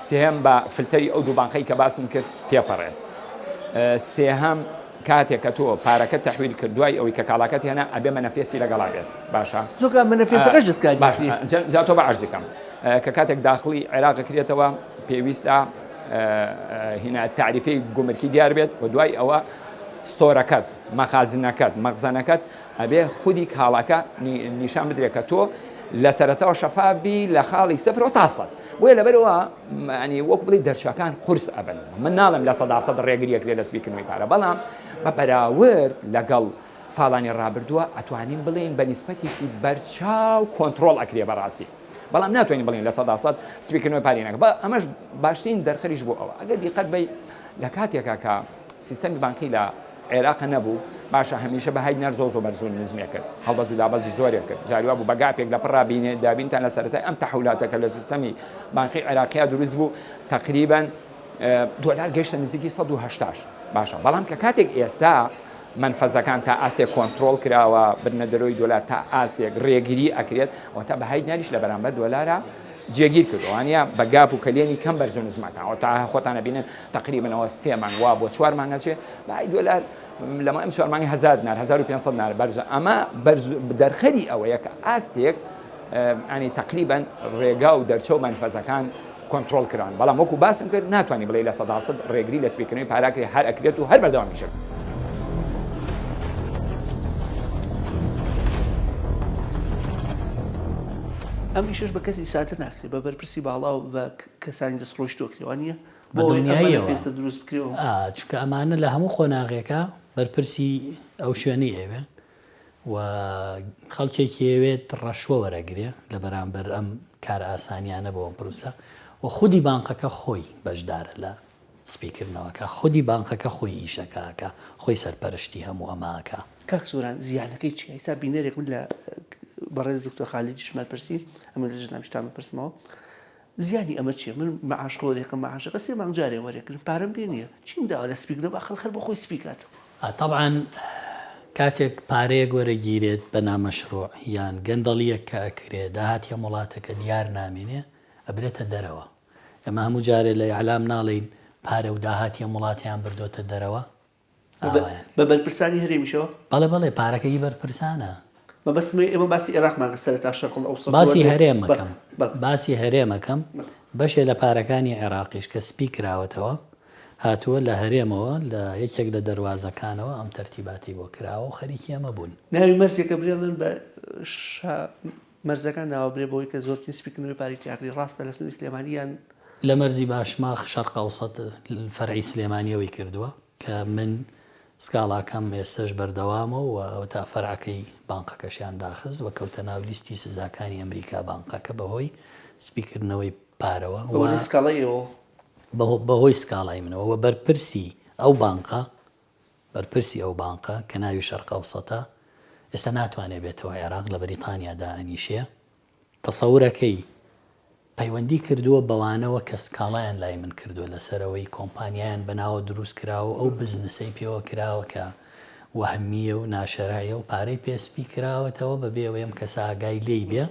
سێهەم بە فلتەری ئەو دوو بانقەی کە باسم کرد تێپەڕێت. سێهەم کاتێک کە تۆ پارەکەت تەحویل کرد دوای ئەوەی کە کاڵاکەت هێنا ئەبێ مەنەفێسی لەگەڵا بێت باشە زۆکە مەنەفێسەکەش دەستکاری باش جا تۆ بە عەرزی کەم کە کاتێک داخڵی عێراق کرێتەوە پێویستە هینا تاریفەی گومرکی دیار بێت و دوای ئەوە store ەکەت مەخازنەکەت مەخزەنەکەت ئەبێ خودی کاڵاکە نیشان بدرێت کە تۆ لە سەرەتاوە شەفاف بی لە خاڵی سفرەوە تا سەد بۆیە لەبەرەوە ینی وەک بڵێ دەرچەکان قورس ئەبن من ناڵم 100% ڕێگریەک لێ لە سپیکردنەوەی پارە بەڵام بە بەراورد لەگەڵ ساڵانی ڕابردووە ئەتوانین بڵێین بە نیسبەتێکی بەرچاو کۆنترۆڵ ئەکرێ بەڕاستی بەڵام ناتوانین بڵێین 100% سپیکردنەوەی پارەی ناکە بە ئەمەش باشترین دەرخەریش بۆ ئەوە ئەگەر دیقەت بەی لە کاتێکا کە سیستەمی بانقی لە عێراق نەبوو باشە هەمیشە بەهای دینار زۆر زۆر بەرز و نزمێ کرد هەڵبەز و دابەزی زۆرێک کرد جاری وا بوو بە gap ێک لە پڕا بینێ دابینتان لە سەرەتای ئەم تەحولاتە کە لە سیستەمی بانقی عێراقیا دروست بوو تقریبا دۆلار گەیشتە نزیکی 180 باشە بەڵام کە کاتێک ئێستا مەنفەزەکان تا ئاستێک کۆنترۆڵ کراوە بردنە دەرەوەی دۆلار تا ئاستێک ڕێگری ئەکرێت واتە بەهای دیناریش لە بەرامبەر دۆلارە جێگیر کردووە وانە بە gap و کەلێنی کەم بەرز و نزمەکان تا خۆتانە بینن تقریبا ئەوە سێ مانگ وا بۆ چوار مانگ ئەچێ بەهای دۆلار لەمە ئەم چوار مانگی هەزار دینار 1500 دینار بەرزە ئەمە بەرز دەرخەری ئەوەیە کە ئاستێک ینی تقریبا ڕێگا و دەرچە و مەنفەزەکان کۆنترۆڵ کران بەڵام وەکو باسم کرد ناتوانانی بڵێ 100% ڕێگری لە سپیکردنەوەی پاراکرێ هەر ئەکرێت و هەر بەردەوامیشە. ئەم ئیشەش بە کەسی سادە ناکرێت بە بەرپرسی باڵا و بە کەسانی دەستڕۆیشتوو ئەکرێ وانییە؟ بە دڵنیاییەوە دروست بکرێ ئا چونکە ئەمانە لە هەموو قۆناغێکا بەرپرسی ئەو شوێنەی ئەوێ و خەڵکێکی ئەوێت ڕەشوە وەرەگرێ لە بەرامبەر ئەم کارئاسانیانە بۆ ئەم پروسە و خودی بانقەکە خۆی بەشدارە لە سپیکردنەوەکە خودی بانقەکە خۆی ئیشەکە ئەکا خۆی سەرپەرشتی هەموو ئەمە ئەکا. کاک سۆران زیانەکەی چیە؟ ئیستا بینەرێک من لە بەڕێز دکتۆر خالیدیشمان پرسی ئەمە لە جەنابیشتان بپرسمەوە زیانی ئەمە چیە من مەعاش خۆرێکم مەعاشەکە سێ مانگ جارێ وەرێکرم پارەم پێ نییە چیم داوە لە سپیک دەبا خەڵک هەر بۆ خۆی سپی کاتەوە. تەبعەن کاتێک پارەیەک وەرەگیرێت بە نامەشروع یان گەندەڵیەک کە ئەکرێ داهاتی ئەم وڵاتەکە دیار نامێنێ ئەبرێتە دەرەوە ئێمە هەموو جارێ لە ئیعلام ناڵێین پارە و داهاتی ئەم وڵاتەیان بردۆتە دەرەوە ئاوایە. بە بەرپرسانی هەرێمیشەوە؟ بەڵێ بەڵێ پارەکە هی بەرپرسانە. مەبەستم ئێمە باسی ئێراقمان کرد سەرەتا شەرق الاوسط باسی هەرێم ئەکەم باسی هەرێم ئەکەم بەشێ لە پارەکانی عێراقیش کە سپی کراوەتەوە هاتووە لە هەرێمەوە لە یەکێک لە دەروازەکانەوە ئەم تەرتیباتەی بۆ کراوە و خەریکی ئەمە بوون. ناوی مەرزێکە برێڵن بە شا مەرزەکان ناوە برێ بەوەی کە زۆرترین سپیکردنەوەی پارەی تیاکری ڕاستە لە سنووری سلێمانی یان. لە مەرزی باشماخ شەرق ئەوسەت فەرعی سلێمانیەوەی کردووە کە من سکاڵاکەم ئێستەش بەردەوامە و ئەوەتا فەرعەکەی بانقەکەشیان داخست و کەوتە ناو لیستی سزاکانی ئەمریکا بانقەکە بەهۆی سپیکردنەوەی پارەوە و بەهۆی سکاڵای ئێوەوە؟ بەهۆی سکاڵای منەوە و بەرپرسی ئەو بانقە بەرپرسی ئەو بانقە کە ناوی شەرق ئەوسەتە ئێستا ناتوانێ بێتەوە عێراق لە بەریتانیا دائەنیشێ تەسەورەکەی پەیوەندی کردووە بەوانەوە کە سکاڵایان لای من کردووە لەسەر ئەوەی کۆمپانیایان بەناوە دروست کراوە و ئەو بزنسەی پێوە کراوە کە وەهمییە و ناشەرعیە و پارەی پێ سپی کراوەتەوە بەبێ ئەوەی ئەم کەسە ئاگای لێی بێ.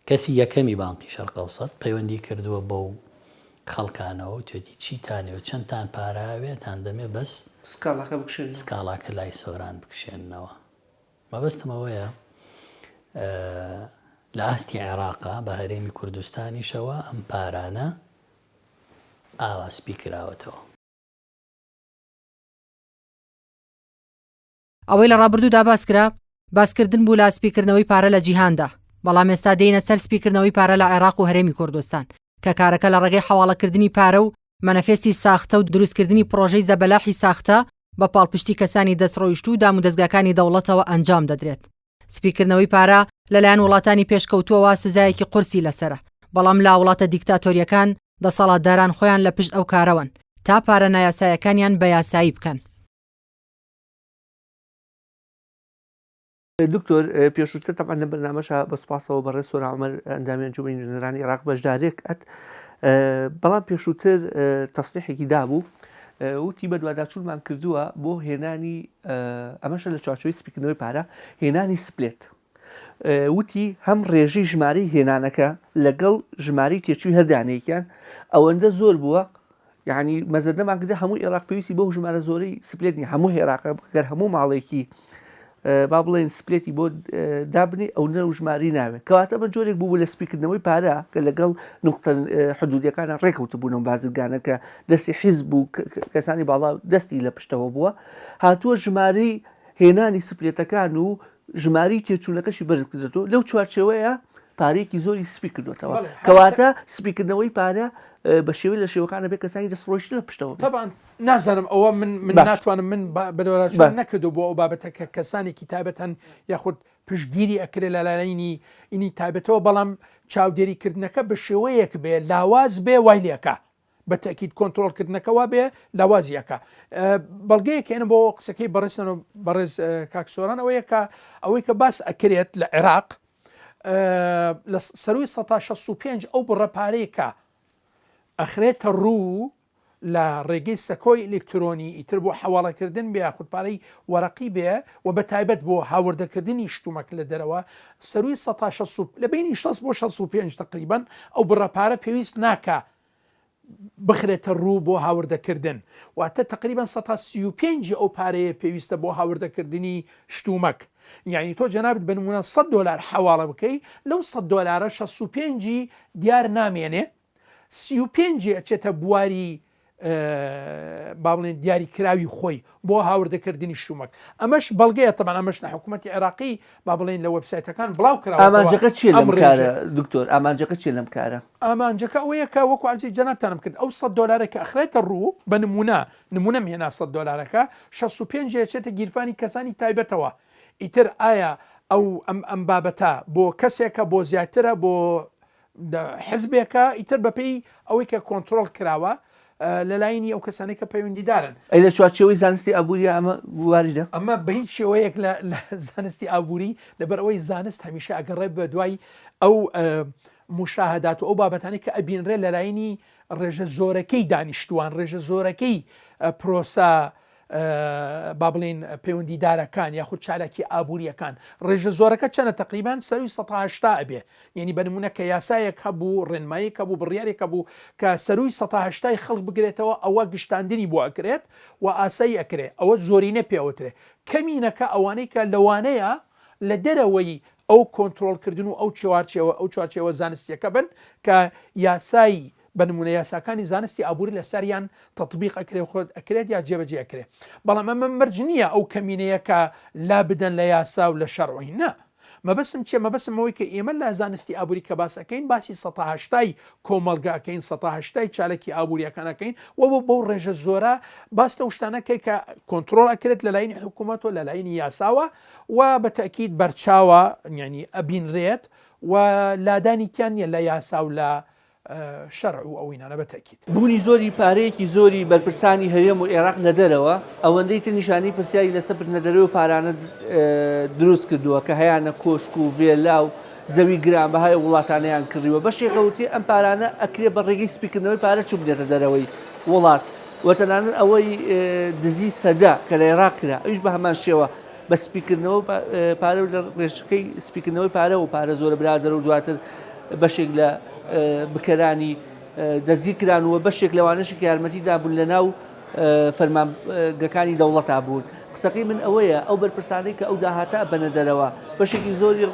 کەسی یەکەمی بانقی شەرق ئەوسەت پەیوەندی کردووە بەو خەڵکانەوە و توێتی چیتانێ و چەندتان پارە ئەوێ تان دەمێ بەس سکاڵاکە بکشێننەوە. سکاڵاکە لای سۆران بکشێننەوە. مەبەستم ئەوەیە لە ئاستی عێراقا بە هەرێمی کوردستانیشەوە ئەم پارانە ئاوا سپی کراوەتەوە. ئەوەی لە ڕابردوودا باس کرا، باسکردن بوو لە سپیکردنەوەی پارە لە جیهاندا، بەڵام ئێستا دێینە سەر سپیکردنەوەی پارە لە عێراق و هەرێمی کوردستان، کە کارەکە لە ڕێگەی حەواڵەکردنی پارە و مەنەفێستی ساختە و دروستکردنی پڕۆژەی زەبەلاحی ساختە بە پاڵپشتی کەسانی دەستڕۆیشتوو و دامودەزگاکانی دەوڵەتەوە ئەنجام دەدرێت. سپیکردنەوەی پارە لەلایەن وڵاتانی پێشکەوتووەوە سزایەکی قورسی لەسەرە، بەڵام لە وڵاتە دیکتاتۆرییەکان دەسەڵاتداران خۆیان لە پشت ئەو کارەوەن تا پارە نایاسایەکانیان بە یاسایی بکەن. دکتۆر پێشووتر تەبعەن لەم بەرنامەشا بە سوپاسەوە بەڕێز سۆران عومەر ئەندامی ئەنجومەنی نوێنەرانی عێراق بەشدارێک ئەت بەڵام پێشووتر تەسریحێکی دابوو وتی بەدواداچوونمان کردووە بۆ هێنانی ئەمەشە لە چوارچێوەی سپیکردنەوەی پارە هێنانی سپلێت وتی هەم ڕێژەی ژمارەی هێنانەکە لەگەڵ ژمارەی تێچووی هەر دانەیەکیان ئەوەندە زۆر بووە یعنی مەزەندەمان کردە هەموو ئێراق پێویستی بەو ژمارە زۆرەی سپلێت نیە هەموو عێراق گەر هەموو ماڵێکی با بڵێن سپلێتی بۆ دابنی ئەو نە و ژماری ناوێت کەواتە بە جۆرێک بوو لە سپیکردنەوەی پارە کە لەگەڵ نقطە حدودیەکانە ڕێکەوتبوونەوە بازرگانە کە دەستی حیزب و کەسانی باڵا دەستی لە پشتەوە بووە هاتووە ژمارەی هێنانی سپلێتەکان و ژمارەی تێچوونەکەشی بەرز کردێتەوە لەو چوارچێوەیە پارەیەکی زۆری سپی کردوێتەوە کەواتە سپیکردنەوەی پارە بە شێوەی لە شێوەکانە بێ کەسانی دەست ڕۆیشتن لە پشتەوە تەبان نازانم ئەوە من من ناتوانم من بەدواداچوون نەکردو بۆ ئەو بابەتە کە کەسانێکی تایبەت هەن یاخود پشتگیری ئەکرێ لە لایەنی ئینی تایبەتەوە بەڵام چاودێریکردنەکە بە شێوەیەک بێ لاواز بێ وای لێکا بە تەئکید کۆنترۆڵ کردنەکە وابێ لاوازی ئەکا بەڵگەیەک هێنم بۆ قسەکەی بەڕێزتان و بەڕێز کاک سۆران ئەوەیە کە ئەوەی کە باس ئەکرێت لە عێراق لە سەروی 165 ئەو بڕە پارەیە کە ئەخرێتە ڕوو لە ڕێگەی سەکۆی ئەلکترۆنی ئیتر بۆ حەواڵەکردن بێ یاخود پارەی وەرەقی بێ و بە تایبەت بۆ هاوردەکردنی شتومەک لە دەرەوە سەروی 160 لە بینی 60 بۆ 65 تقریبا ئەو بڕە پارە پێویست ناکا بخرێتە ڕوو بۆ هاوردەکردن، واتە تەقریبەن سەتا 35 ی ئەو پارەیە پێویستە بۆ هاوردەکردنی شتومەک، یەعنی تۆ جەنابت بە نموونە سەد دۆلار حەواڵە بکەی لەو سەد دۆلارە 65 ی دیار نامێنێ 35 ی ئەچێتە بواری با بڵێن دیاریکراوی خۆی بۆ هاوردەکردنی شتومەک ئەمەش بەڵگەیە تەبعەن ئەمەش لە حکوومەتی عێراقی با بڵێن لە وێبسایتەکان بڵاو کراوەتەوە ئامانجەکە چییە لەم کارە دکتۆر ئامانجەکە چییە لەم کارە؟ ئامانجەکە ئەوەیە کە وەکو عەرزی جەنابتانم کرد ئەو سەد دۆلارە کە ئەخرێتە ڕوو بە نموونە نموونەم هێنا سەد دۆلارەکە 65 ئەچێتە گیرفانی کەسانی تایبەتەوە ئیتر ئایا ئەو ئەم ئەم بابەتە بۆ کەسێکە بۆ زیاترە بۆ حزبێکە ئیتر بەپێی ئەوەی کە کۆنترۆڵ کراوە لەلاینی ئەو کەسانەی کە پەیوەندیدارن. ئەی لە چوارچێوەی زانستی ئابوورییا ئەمە واریدە؟ ئەمە بە هیچ شێوەیەک لە زانستی ئابووری، لەبەر ئەوەی زانست هەمیشە ئەگەڕێ بە دوای ئەو موشاهەدات و ئەو بابەتانەی کە ئەبینرێ لەلاینی ڕێژە زۆرەکەی دانیشتووان، ڕێژە زۆرەکەی پرۆسە با بڵێین پەیوەندیدارەکان یاخود چالاکی ئابووریەکان ڕێژە زۆرەکە چەنە تقریبان سەروی 180 ئەبێ یعنی بە نمونە کە یاسایەک هەبوو ڕێنمایەک هەبوو بڕیارێک هەبوو کە سەروی 180 خەڵک بگرێتەوە ئەوە گشتاندنی بۆ ئەکرێت و ئاسایی ئەکرێ ئەوە زۆرینە پێوترێ کەمینەکە ئەوانەی کە لەوانەیە لە دەرەوەی ئەو کۆنترۆڵکردن و ئەو چوارچێوە ئەو چوارچێوە زانستیەکە بن کە یاسای بە نموونە یاساکانی زانستی ئابووری لەسەریان تەتبیق ئەکرێ خۆت ئەکرێت یا جێبەجێ ئەکرێ بەڵام ئەمە مەرج نییە ئەو کەمینەیە کە لا بدەن لە یاسا و لە شەرعی نا. مەبەستم چیە؟ مەبەستم ئەوەی کە ئێمە لە زانستی ئابووری کە باس ئەکەین باسی سەتا هەشتای کۆمەڵگە ئەکەین، سەتا هەشتای چاالکی ئابووریەکان ئەکەین و بۆ بەو ڕێژە زۆرە باس لەو شتانە کەی کە کۆنترۆڵ ئەکرێت لە لاینی حکوومەتەوە لە لاینی یاساوە و بە تەئکید بەرچاوە یانی ئەبینرێت و لادانی تیا نیە لە یاسا و لە شەرع و ئەوینانە بە تەئکید. بوونی زۆری پارەیەکی زۆری بەرپرسانی هەرێم و ئێراق لە دەرەوە، ئەوەندەی تر نیشانەی پرسیاری لەسەر بردنەدەرەوەی ئەو پارانە دروست کردووە کە هەیانە کۆشک و ڤێلا و زەوی گرانبەهای ئەو وڵاتانەیان کڕیوە. بەشێک ئەوترێ ئەم پارانە ئەکرێ بە ڕێگەی سپیکردنەوەی پارە چووبنێتە دەرەوەی وڵات و تەنانەت ئەوەی دزی سەدە کە لە ئێراق کرا ئەویش بە هەمان شێوە بە سپیکردنەوە پارە و لە ڕێژەکەی سپیکردنەوەی پارە و پارە زۆرە برادەر و دواتر بەشێک لە بکەرانی دەستگیر کران و بەشێک لەوانەشی کە یارمەتی دابوون لە ناو فەرمانگەکانی دەوڵەتا بوون. قسەکەی من ئەوەیە ئەو بەرپرسانەی کە ئەو داهاتە ئەبەنە دەرەوە بەشێکی زۆری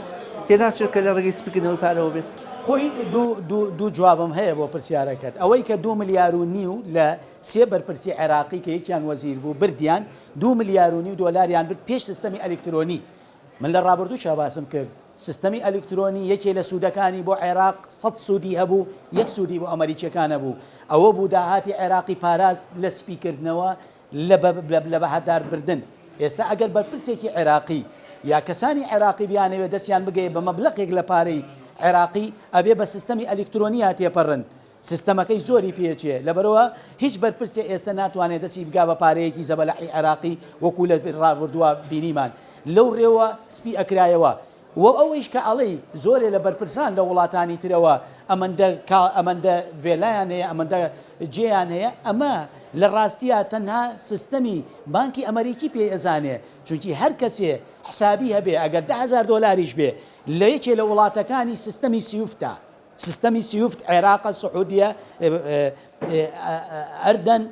تێناچێت کە لە ڕێگەی سپیکردنەوەی پارەوە بێت. خۆی دوو جوابم هەیە بۆ پرسیارەکەت. ئەوەی کە دوو ملیار و نیو لە سێ بەرپرسی عێراقی کە یەکیان وەزیر بوو بردیان، دوو ملیار و نیو دۆلاریان برد پێش سیستەمی ئەلیکترۆنی. من لە ڕابردووشا باسم کرد سیستەمی ئەلیکترۆنی یەکێ لە سوودەکانی بۆ عێراق سەت سوودی هەبوو یەک سوودی بۆ ئەمەریکیەکان هەبوو ئەوە بوو داهاتی عێراقی پاراست لە سپیکردنەوە لە بەهەدار بردن ئێستا ئەگەر بەرپرسێکی عێراقی یا کەسانی عێراقی بیانەوێت دەستیان بگەیە بە مەبلەقێک لە پارەی عێراقی ئەبێ بە سیستەمی ئەلیکترۆنیا تێپەڕن سیستەمەکەی زۆری پێچێ لەبەرئەوە هیچ بەرپرسێ ئێستا ناتوانێ دەستی بگا بە پارەیەکی زەبەلاحی عێراقی وەکو لە ڕابردووە بینیمان لەو ڕێوە سپی ئەکرایەوە وە ئەوەیش کە ئەڵێی زۆرێ لە بەرپرسان لە وڵاتانی ترەوە ئەمەندە کا ئەمەندە ڤێلایان هەیە ئەمەندە جێیان هەیە ئەمە لە ڕاستیا تەنها سیستەمی بانکی ئەمەریکی پێی ئەزانێ چونکی هەر کەسێ حسابی هەبێ ئەگەر 10000 دۆلاریش بێ لە یەکێ لە وڵاتەکانی سیستەمی سیوفتە سیستەمی سویفت، عێراق، سعودیە، ئەردەن،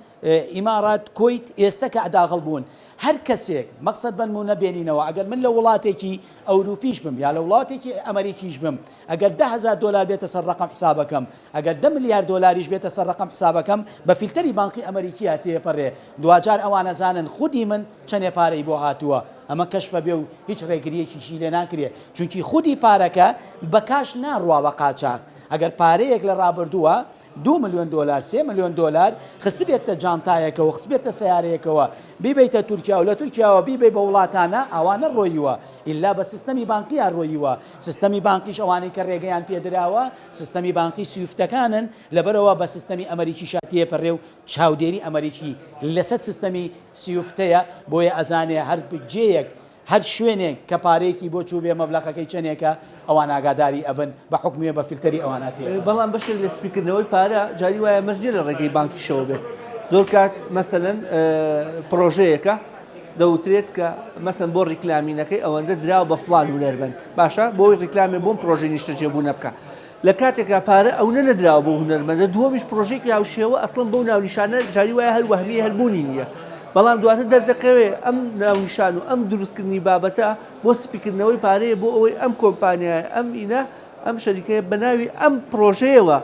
ئیمارات، کوەیت، ئێستە کە داخڵ بوون، هەر کەسێک، مەقسەد بەنموونە بێنینەوە، ئەگەر من لە وڵاتێکی ئەوروپیش بم یا لە وڵاتێکی ئەمەریکیش بم، ئەگەر 10000 دۆلار بێتە سەر ڕەقەم حسابەکەم، ئەگەر دە ملیار دۆلاریش بێتە سەر ڕەقەم حسابەکەم، بە فیلتەری بانقی ئەمەریکییا تێپەرێ، دواجار ئەوان ئەزانن خودی من چەنێ پارەی بۆ هاتووە. ئەمە کەشفە بێ و هیچ ڕێگرییەکیشی لێ ناکرێ، چونکی خودی پارەکە بە کاش ناڕوا بە قاچاغ، ئەگەر پارەیەک لە ڕابردووە دوو ملیۆن دۆلار سێ ملیۆن دۆلار خستبێتە جانتایەکەوە خستبێتە سەیارەیەکەوە بیبەیتە تورکیا و لە تورکیاوە بیبەی بە وڵاتانە ئاوا نەڕۆیوە ئیلا بە سیستەمی بانقیا ڕۆیوە سیستەمی بانقیش ئەوانەی کە ڕێگەیان پێدراوە سیستەمی بانقی سویفتەکانن لەبەرئەوە بە سیستەمی ئەمەریکیشا تێپەڕێ و چاودێری ئەمەریکی لەسەر سیستەمی سویفتەیە بۆیە ئەزانێ هەر جێیەک هەر شوێنێک کە پارەیەکی بۆ چووبێ مەبلەغەکەی چەنێکە ئەوان ئاگاداری ئەبن بە حوکمێ بە فلتەری ئەوانە تێپەڕن. بەڵام بەشێک لە سپیکردنەوەی پارە جاری وایە مەرج نیە لە ڕێگەی بانکیشەوە بێت زۆر کات مەسەلەن پڕۆژەیەکە دەوترێت کە مەسەن بۆ ڕیکلامینەکەی ئەوەندە دراوە بە فڵان هونەرمەند باشە بۆی ڕیکلامێ بۆم پڕۆژەی نیشتەجێبوونە بکە لە کاتێکا پارە ئەونە نەدراوە بەو هونەرمەندە، دووەمیش پڕۆژەیەکی هاوشێوە ئەسڵەن بەو ناونیشانە جاری وایە هەر وەهمیە هەر بوونی نییە، بەڵام دواتر دەردەکەوێ ئەم ناونیشان و ئەم دروستکردنی بابەتە بۆ سپیکردنەوەی پارەیە بۆ ئەوەی ئەم کۆمپانیایە ئەم ئینە ئەم شەریکەیە بە ناوی ئەم پڕۆژەیەوە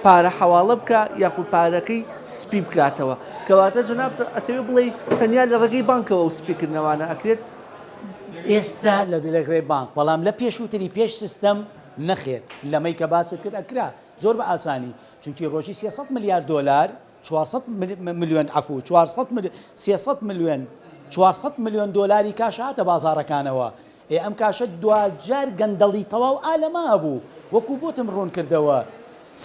پارە حەواڵە بکا یاخود پارەکەی سپی بکاتەوە کەواتە جەنابت ئەتەوێ بڵێی تەنیا لە ڕێگەی بانکەوە ئەو سپیکردنەوانە ئەکرێت؟ ئێستا لە ڕێگەی بانک بەڵام لە پێشووتری پێش سیستەم نەخێر لەمەی کە باست کرد ئەکرا زۆر بە ئاسانی چونکی ڕۆژی 300 ملیار دۆلار 400 ملیۆن عەفو 400 300 ملیۆن 400 ملیۆن دۆلاری کاش هاتە بازاڕەکانەوە ئێ ئەم کاشە دواجار گەندەڵی تەواو ئالەما بوو وەکو بۆتم ڕوون کردەوە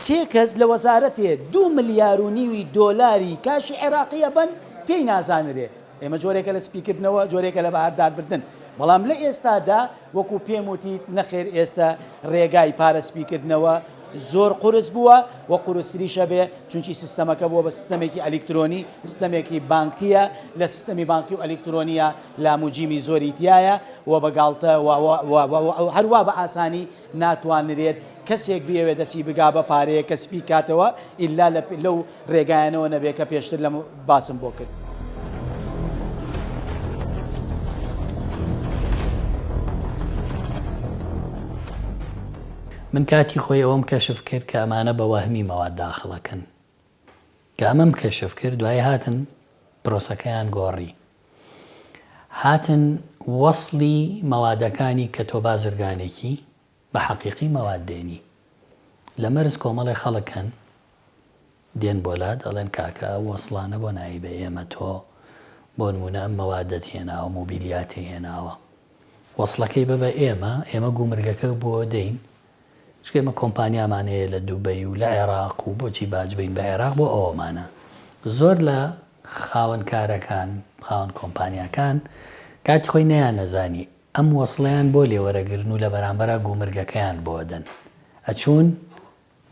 سێ کەس لە وەزارەتێ دوو ملیار و نیوی دۆلاری کاشی عێراقی ئەبەن پێی نازانرێ ئێمە جۆرێکە لە سپیکردنەوە جۆرێکە لە بەهەرداربردن بەڵام لە ئێستادا وەکو پێم وتیت نەخێر ئێستا ڕێگای پارە سپیکردنەوە زۆر قورس بووە و قورستریشە بێ چونکی سیستەمەکە بووە بە سیستەمێکی ئەلیکترۆنی سیستەمێکی بانکیە لە سیستەمی بانکی و ئەلیکترۆنیە لاموجیمی زۆری تایە و بە گاڵتە هەروا بە ئاسانی ناتوانرێت کەسێک بیەوێت دەستی بگا بە پارەیەک کە سپی کاتەوە ئیلا لەو ڕێگایانەوە نەبێ کە پێشتر لەم باسم بۆ کرد. من کاتی خۆی ئەوەم کەشف کرد کە ئەمانە بە وەهمی مەواد داخڵەکەن. کە ئەمەم کەشف کرد دوایی هاتن پرۆسەکەیان گۆڕی. هاتن وەسڵی مەوادەکانی کە تۆ بازرگانێکی بە حەقیقی مەواد دێنی لە مەرز کۆمەڵێ خەڵک هەن دێن بۆ لات ئەڵێن کاکە ئەو وەسڵانە بۆ نایی بە ئێمە تۆ بۆ نمونە ئەم مەوادەت هێناوە مۆبیلیاتی هێناوە وەسڵەکەی بە بە ئێمە ئێمە گومرگەکە بۆ دەین چونکە ئێمە کۆمپانیامان هەیە لە دوبەی و لە عێراق و بۆچی باج بەین بە عێراق بۆ ئەوەمانە زۆر لە خاوەن کارەکان خاوەن کۆمپانیاکان کاتی خۆی نەیانەزانی ئەم وەسڵەیان بۆ لێوەرەگرن و لە بەرامبەرا گومرگەکەیان بۆ ئەدەن ئەچوون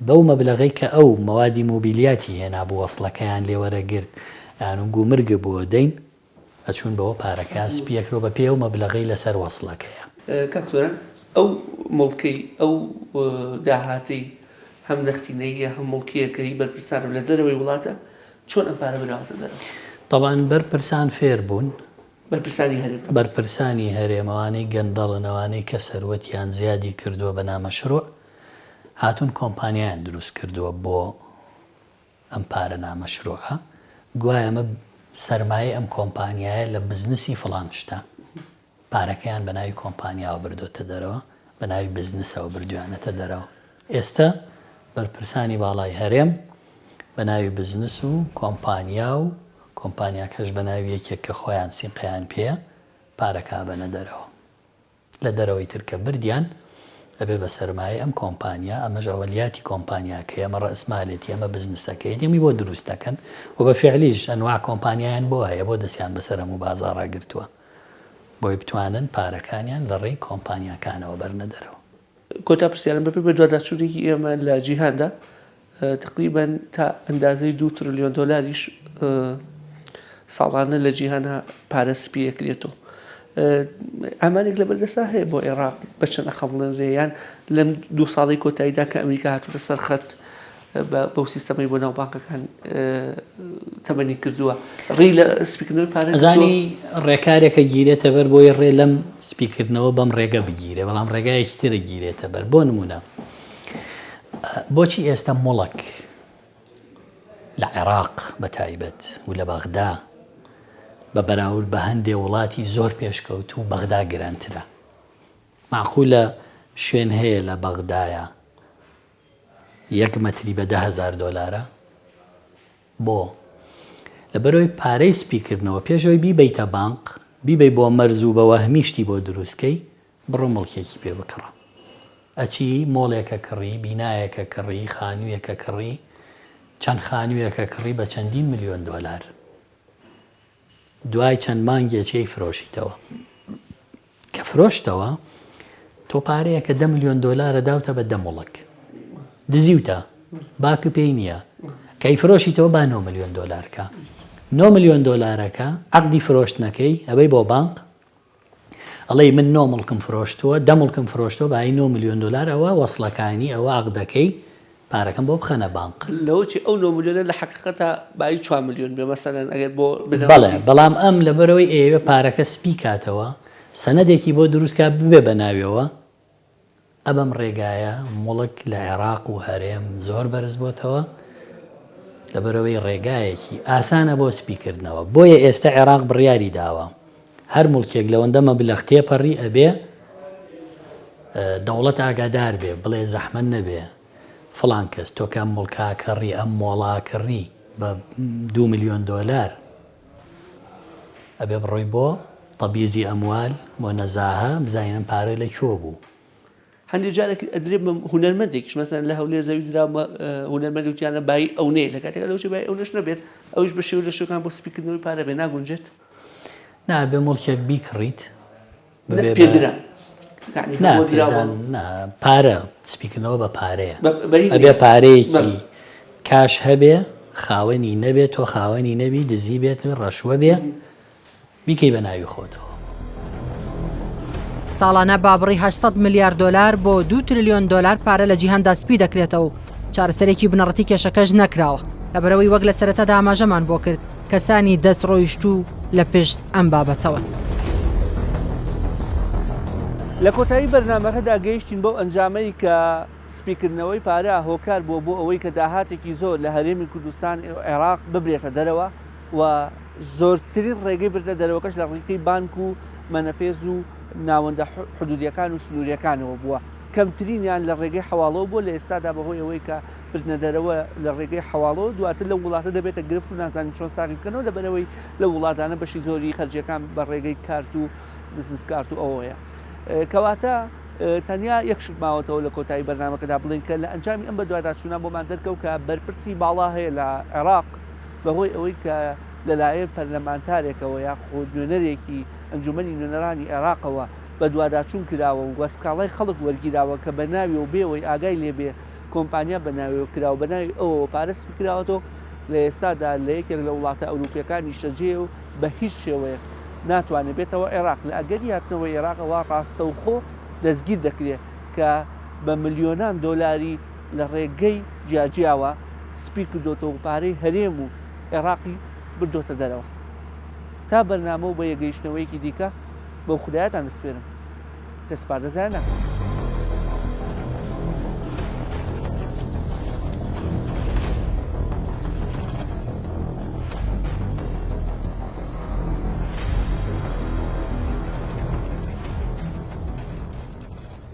بەو مەبلەغەی کە ئەو مەوادی مۆبیلیاتی هێنابوو وەسڵەکەیان لێ وەرەگرت یان و گومرگ بۆ دەین ئەچوون بەوە پارەکەیان سپی ئەکرد و بە پێی ئەو مەبلەغەی لەسەر وەسڵەکەیە. کاک سۆران ئەو موڵکەی ئەو داهاتەی هەم نەختینەییە هەم موڵکییە کە هی بەرپرسانە و لە دەرەوەی وڵاتە چۆن ئەم پارە براوەتە دەرەوە؟ تەبعەن بەرپرسان فێر بوون. بەرپرسانی هەرێم تەبعەن. بەرپرسانی هەرێم ئەوانەی گەندەڵن ئەوانەی کە سەروەتیان زیادی کردووە بە نامەشروع هاتوون کۆمپانیایان دروست کردووە بۆ ئەم پارە نامەشروعە، گوایە ئەمە سەرمایەی ئەم کۆمپانیایە لە بزنسی فڵان شتە، پارەکەیان بە ناوی کۆمپانیاوە بردۆتە دەرەوە، بە ناوی بزنسەوە بردویانەتە دەرەوە. ئێستە بەرپرسانی باڵای هەرێم بە ناوی بزنس و کۆمپانیا و کۆمپانیاکەش بە ناوی یەکێک کە خۆیان سیقەیان پێیە پارەکە ئەبەنە دەرەوە. لە دەرەوەی تر کە بردیان ئەبێ بە سەرمایەی ئەم کۆمپانیا، ئەمەش ئەوەلیاتی کۆمپانیاکەی، ئەمە ڕەئسمالێتی، ئەمە بزنسەکەیەتی، ئەمی بۆ دروست دەکەن و بە فیعلیش ئەنواع کۆمپانیایان بۆ هەیە بۆ دەستیان بەسەر هەموو بازاڕا گرتووە بۆی بتوانن پارەکانیان لە ڕێی کۆمپانیاکانەوە بەرنە دەرەوە. کۆتا پرسیارم، بەپێی بەدواداچوونێکی ئێمە لە جیهاندا تەقریبەن تا ئەندازەی دوو ترلیۆن دۆلاریش ساڵانە لە جیهانا پارە سپی ئەکرێتەوە. ئامارێک لە بەردەستا هەیە بۆ عێراق بە چەند ئەخەمڵێنرێ یان لەم دوو ساڵەی کۆتاییدا کە ئەمریکا هاتووتە سەر خەت بەو سیستەمەی بۆ ناو بانکەکان تەمەنی کردووە ڕێی لە سپیکردنەوەی پارە ئەزانی ڕێکارێکە گیرێتە بەر بۆی ڕێ لەم سپیکردنەوە بەم ڕێگە بگیرێ بەڵام ڕێگایەکی ترە گیرێتە بەر بۆ نمونە بۆچی ئێستا موڵک لە عێراق بە تایبەت و لە بەغدا بە بەراورد بە هەندێ وڵاتی زۆر پێشکەوتوو بەغدا گرانترە؟ مەعقولە شوێن هەیە لە بەغدایە یەک مەتری بە 10هزار دۆلارە؟ بۆ؟ لەبەرئەوەی پارەی سپیکردنەوە پێش ئەوەی بیبەیتە بانق بیبەی بۆ مەرز و بە وەهمی شتی بۆ دروستکەی بڕۆ موڵکێکی پێ بکڕە. ئەچی مۆڵێکە کڕی، بینایەکە کڕی، خانوویەکە کڕی، چەند خانوویەکە کڕی بە چەندین ملیۆن دۆلار. دوای چەند مانگێکی ئەیفرۆشیتەوە. کە فرۆشتەوە تۆ پارەیەکە دە ملیۆن دۆلارە داوتە بە دە موڵک. دزیوتە. باک پێی نییە. کە ئەیفرۆشیتەوە با نۆ ملیۆن دۆلارکە. نۆ ملیۆن دۆلارەکە عەقدی فرۆشتنەکەی ئەبەی بۆ بانق ئەڵێی من نۆ موڵکم فرۆشتووە دە موڵکم فرۆشتووە بایی نۆ ملیۆن دۆلار ئەوە وەسڵەکانی ئەوە عەقدەکەی پارەکەم بۆ بخەنە بانق. لەوەچی ئەو نۆ ملیۆنە لە حەقیقەتا بایی چوار ملیۆن بێ مەسەلەن ئەگەر بۆ بەڵێ بنەڕەتی. بەڵام ئەم لەبەرئەوەی ئەیەوێ پارەکە سپی کاتەوە سەنەدێکی بۆ دروست کا ببێ بە ناویەوە ئە بەم ڕێگایە موڵک لە عێراق و هەرێم زۆر بەرز بۆتەوە لەبەرئەوەی ڕێگایەکی ئاسانە بۆ سپی کردنەوە بۆیە ئێستە عێراق بڕیاری داوە هەر موڵکێک لەوەندە مەبلەغ تێپەڕی ئەبێ دەوڵەت ئاگادار بێ بڵێ زەحمەت نەبێ فڵان کەس تۆ کە ئەم موڵکە کڕی ئەم مۆڵا کڕی بە دوو ملیۆن دۆلار ئەبێ بڕۆی بۆ تەبیزی ئەموال بۆ نەزاهە بزانین ئەم پارە لە کوێ بوو. هەندێ جارێک ئەدرێ بە هونەرمەندێکیش مەسەلەن لە هەولێر زەوی دراومە هونەرمەند وتیانە بایی ئەونەیە لە کاتێکا لەوچێ بایی ئەونەش نەبێت ئەویش بە شێوە لە شێوەکان بۆ سپیکردنەوەی پارە بێ ناگونجێت؟ نا ئەبێ موڵکێک بیکڕیت ببێ بە پێدرا یانی نا بۆ دراوە پێدان نا پارە سپیکردنەوە بە پارەیە بە بەری ئەبێ نییە پارەیەکی بەڵێ کاش هەبێ خاوەنی نەبێ تۆ خاوەنی نەبی دزی بێت ڕەشوە بێ بیکەی بە ناوی خۆتەوە. ساڵانە بە بڕی 800 ملیار دۆلار بۆ 2 ترلیۆن دۆلار پارە لە جیهاندا سپی دەکرێتەوە و چارەسەرێکی بنەڕەتی کێشەکەش نەکراوە لەبەرئەوەی وەک لە سەرەتادا ئاماژەمان بۆ کرد کەسانی دەست ڕۆیشتوو لە پشت ئەم بابەتەوەن. لە کۆتایی بەرنامەکەدا گەیشتین بەو ئەنجامەی کە سپیکردنەوەی پارە هۆکار بووە بۆ ئەوەی کە داهاتێکی زۆر لە هەرێمی کوردستان و عێراق ببرێتە دەرەوە و. زۆرترین ڕێگەی بردنە دەرەوەکەش لە ڕیکەی بانک و مەنەفێز و ناوەندە حدودیەکان و سنووریەکانەوە بووە. کەمترینیان لە ڕێگەی حەواڵەوە بووە، لە ئێستادا بەهۆی ئەوەی کە بردنە دەرەوە لە ڕێگەی حەواڵەوە دواتر لەو وڵاتە دەبێتە گرفت و نازانین چۆن ساغی بکەنەوە لەبەرئەوەی لەو وڵاتانە بەشی زۆری خەرجیەکان بە ڕێگەی کارت و بزنس کارت و ئەوەیە. کەواتە تەنیا یەک شت ماوەتەوە لە کۆتایی بەرنامەکەدا بڵێین کە لە ئەنجامی ئەم بەدواداچوونە بۆمان دەرکەوت کە بەرپرسی باڵا هەیە لە عێراق بەهۆی ئەوەی کە لەلایەن پەرلەمانتارێکەوە یاخود نوێنەرێکی ئەنجومەنی نوێنەرانی عێراقەوە بەدواداچوون کراوە و سکاڵای خەڵک وەرگیراوە کە بە ناوی و بێوەی ئاگای لێبێ کۆمپانیا بە ناویەوە کراوە بە ناوی ئەوەوە پارە سپی کراوەتەوە لە ئێستادا لە یەکێک لە وڵاتە ئەوروپیەکان نیشتەجێیە و بە هیچ شێوەیەک ناتوانێت بێتەوە عێراق لە ئەگەری هاتنەوەی عێراق ئەوا ڕاستەوخۆ دەستگیر دەکرێت کە بە ملیۆنان دۆلاری لە ڕێگەی جیاجیاوە سپی کردۆتەوە و پارەی هەرێم و عێراقی بردۆتە دەرەوە. تا بەرنامە و بە یەکگەیشتنەوەیەکی دیکە بەو خودایەتان دەسپێرم کە سپاردە زایە ناکات.